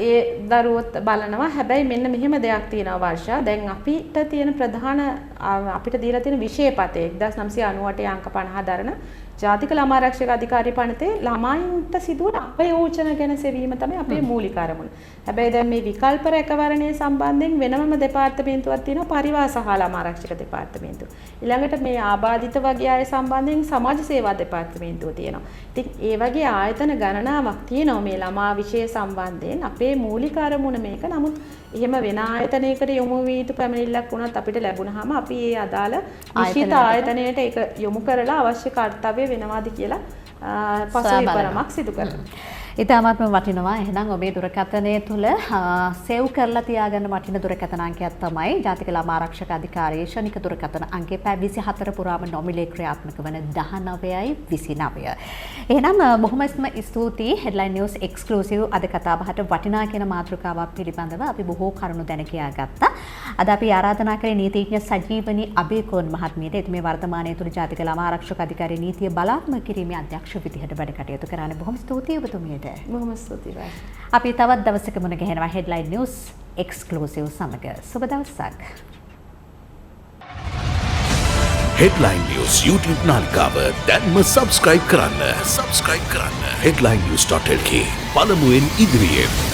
ඒ දරුවොත් බලනවා. හැබැයි මෙන්න මෙහෙම දෙයක් තියෙනවා වර්ෂා. දැන් අපිට තියෙන ප්‍රධාන අපිට දීලා තියෙන විෂයපතේ 1998 අංක 50 දරන ජාතික ළමා ආරක්ෂක අධිකාරිය පනතේ ළමයින්ට සිදුවන අපයෝජන ගැන සෙවීම තමයි අපේ මූලික අරමුණ. හැබැයි දැන් මේ විකල්ප රැකවරණය සම්බන්ධයෙන් වෙනමම දෙපාර්තමේන්තුවක් තියෙනවා, පරිවාර සහ ළමා ආරක්ෂක දෙපාර්තමේන්තුව. ඊළඟට මේ ආබාධිත වගේ අය සම්බන්ධයෙන් සමාජ සේවා දෙපාර්තමේන්තුව තියෙනවා. ඉතින් ඒ වගේ ආයතන ගණනාවක් තියෙනවා මේ ළමා විෂය සම්බන්ධයෙන්. අපේ මූලික අරමුණ මේක. නමුත් එහෙම වෙන ආයතනයකට යොමු වී යුතු පැමිණිල්ලක් වුණත් අපිට ලැබුණාම අපි ඒ අදාළ නිශ්චිත ආයතනයට ඒක යොමු කරලා අවශ්‍ය කර්තව්‍ය වෙනවාද කියලා පසු විපරමක් සිදු කරනවා. ඉතාමත්ම වටිනවා. එහෙනම් ඔබේ දුරකථනය තුළ සේව් කරලා තියාගන්න වටින දුරකථන අංකයක් තමයි ජාතික ළමා ආරක්ෂක අධිකාරියේ ෂණික දුරකථන අංකය පැය 24 පුරාම නොමිලේ ක්‍රියාත්මක වන 19යි 29. එහෙනම් බොහොමත්ම ස්තුතියි. හෙඩ්ලයින් නිවුස් එක්ස්ක්ලූසිව් අද කතා බහට වටිනා කියන මාතෘකාවක් පිළිබඳව අපි බොහෝ කරුණු දැන කියා ගත්තා. අද අපි ආරාධනා කරේ නීතිඥ සජීවනි අබේකෝන් මහත්මියට. එතුමිය වර්තමානයේ තුල ජාතික ළමා ආරක්ෂක අධිකාරියේ නීතිය බලාත්මක කිරීමේ අධ්‍යක්ෂ විදිහට වැඩ කටයුතු කරන්නේ. බොහොම ස්තුතියි ඔබතුමියට. බොහොම ස්තුතියි රාජ්. අපි තවත් දවසක මුණ ගැහෙනවා හෙඩ්ලයින් නිවුස් එක්ස්ක්ලූසිව් සමග. සුබ දවසක්. හෙඩ්ලයින් නිවුස් YouTube නාලිකාව දැන්ම සබ්ස්ක්‍රයිබ් කරන්න. සබ්ස්ක්‍රයිබ් කරන්න. headlinenews.lk පළමුවෙන් ඉදිරියෙන්.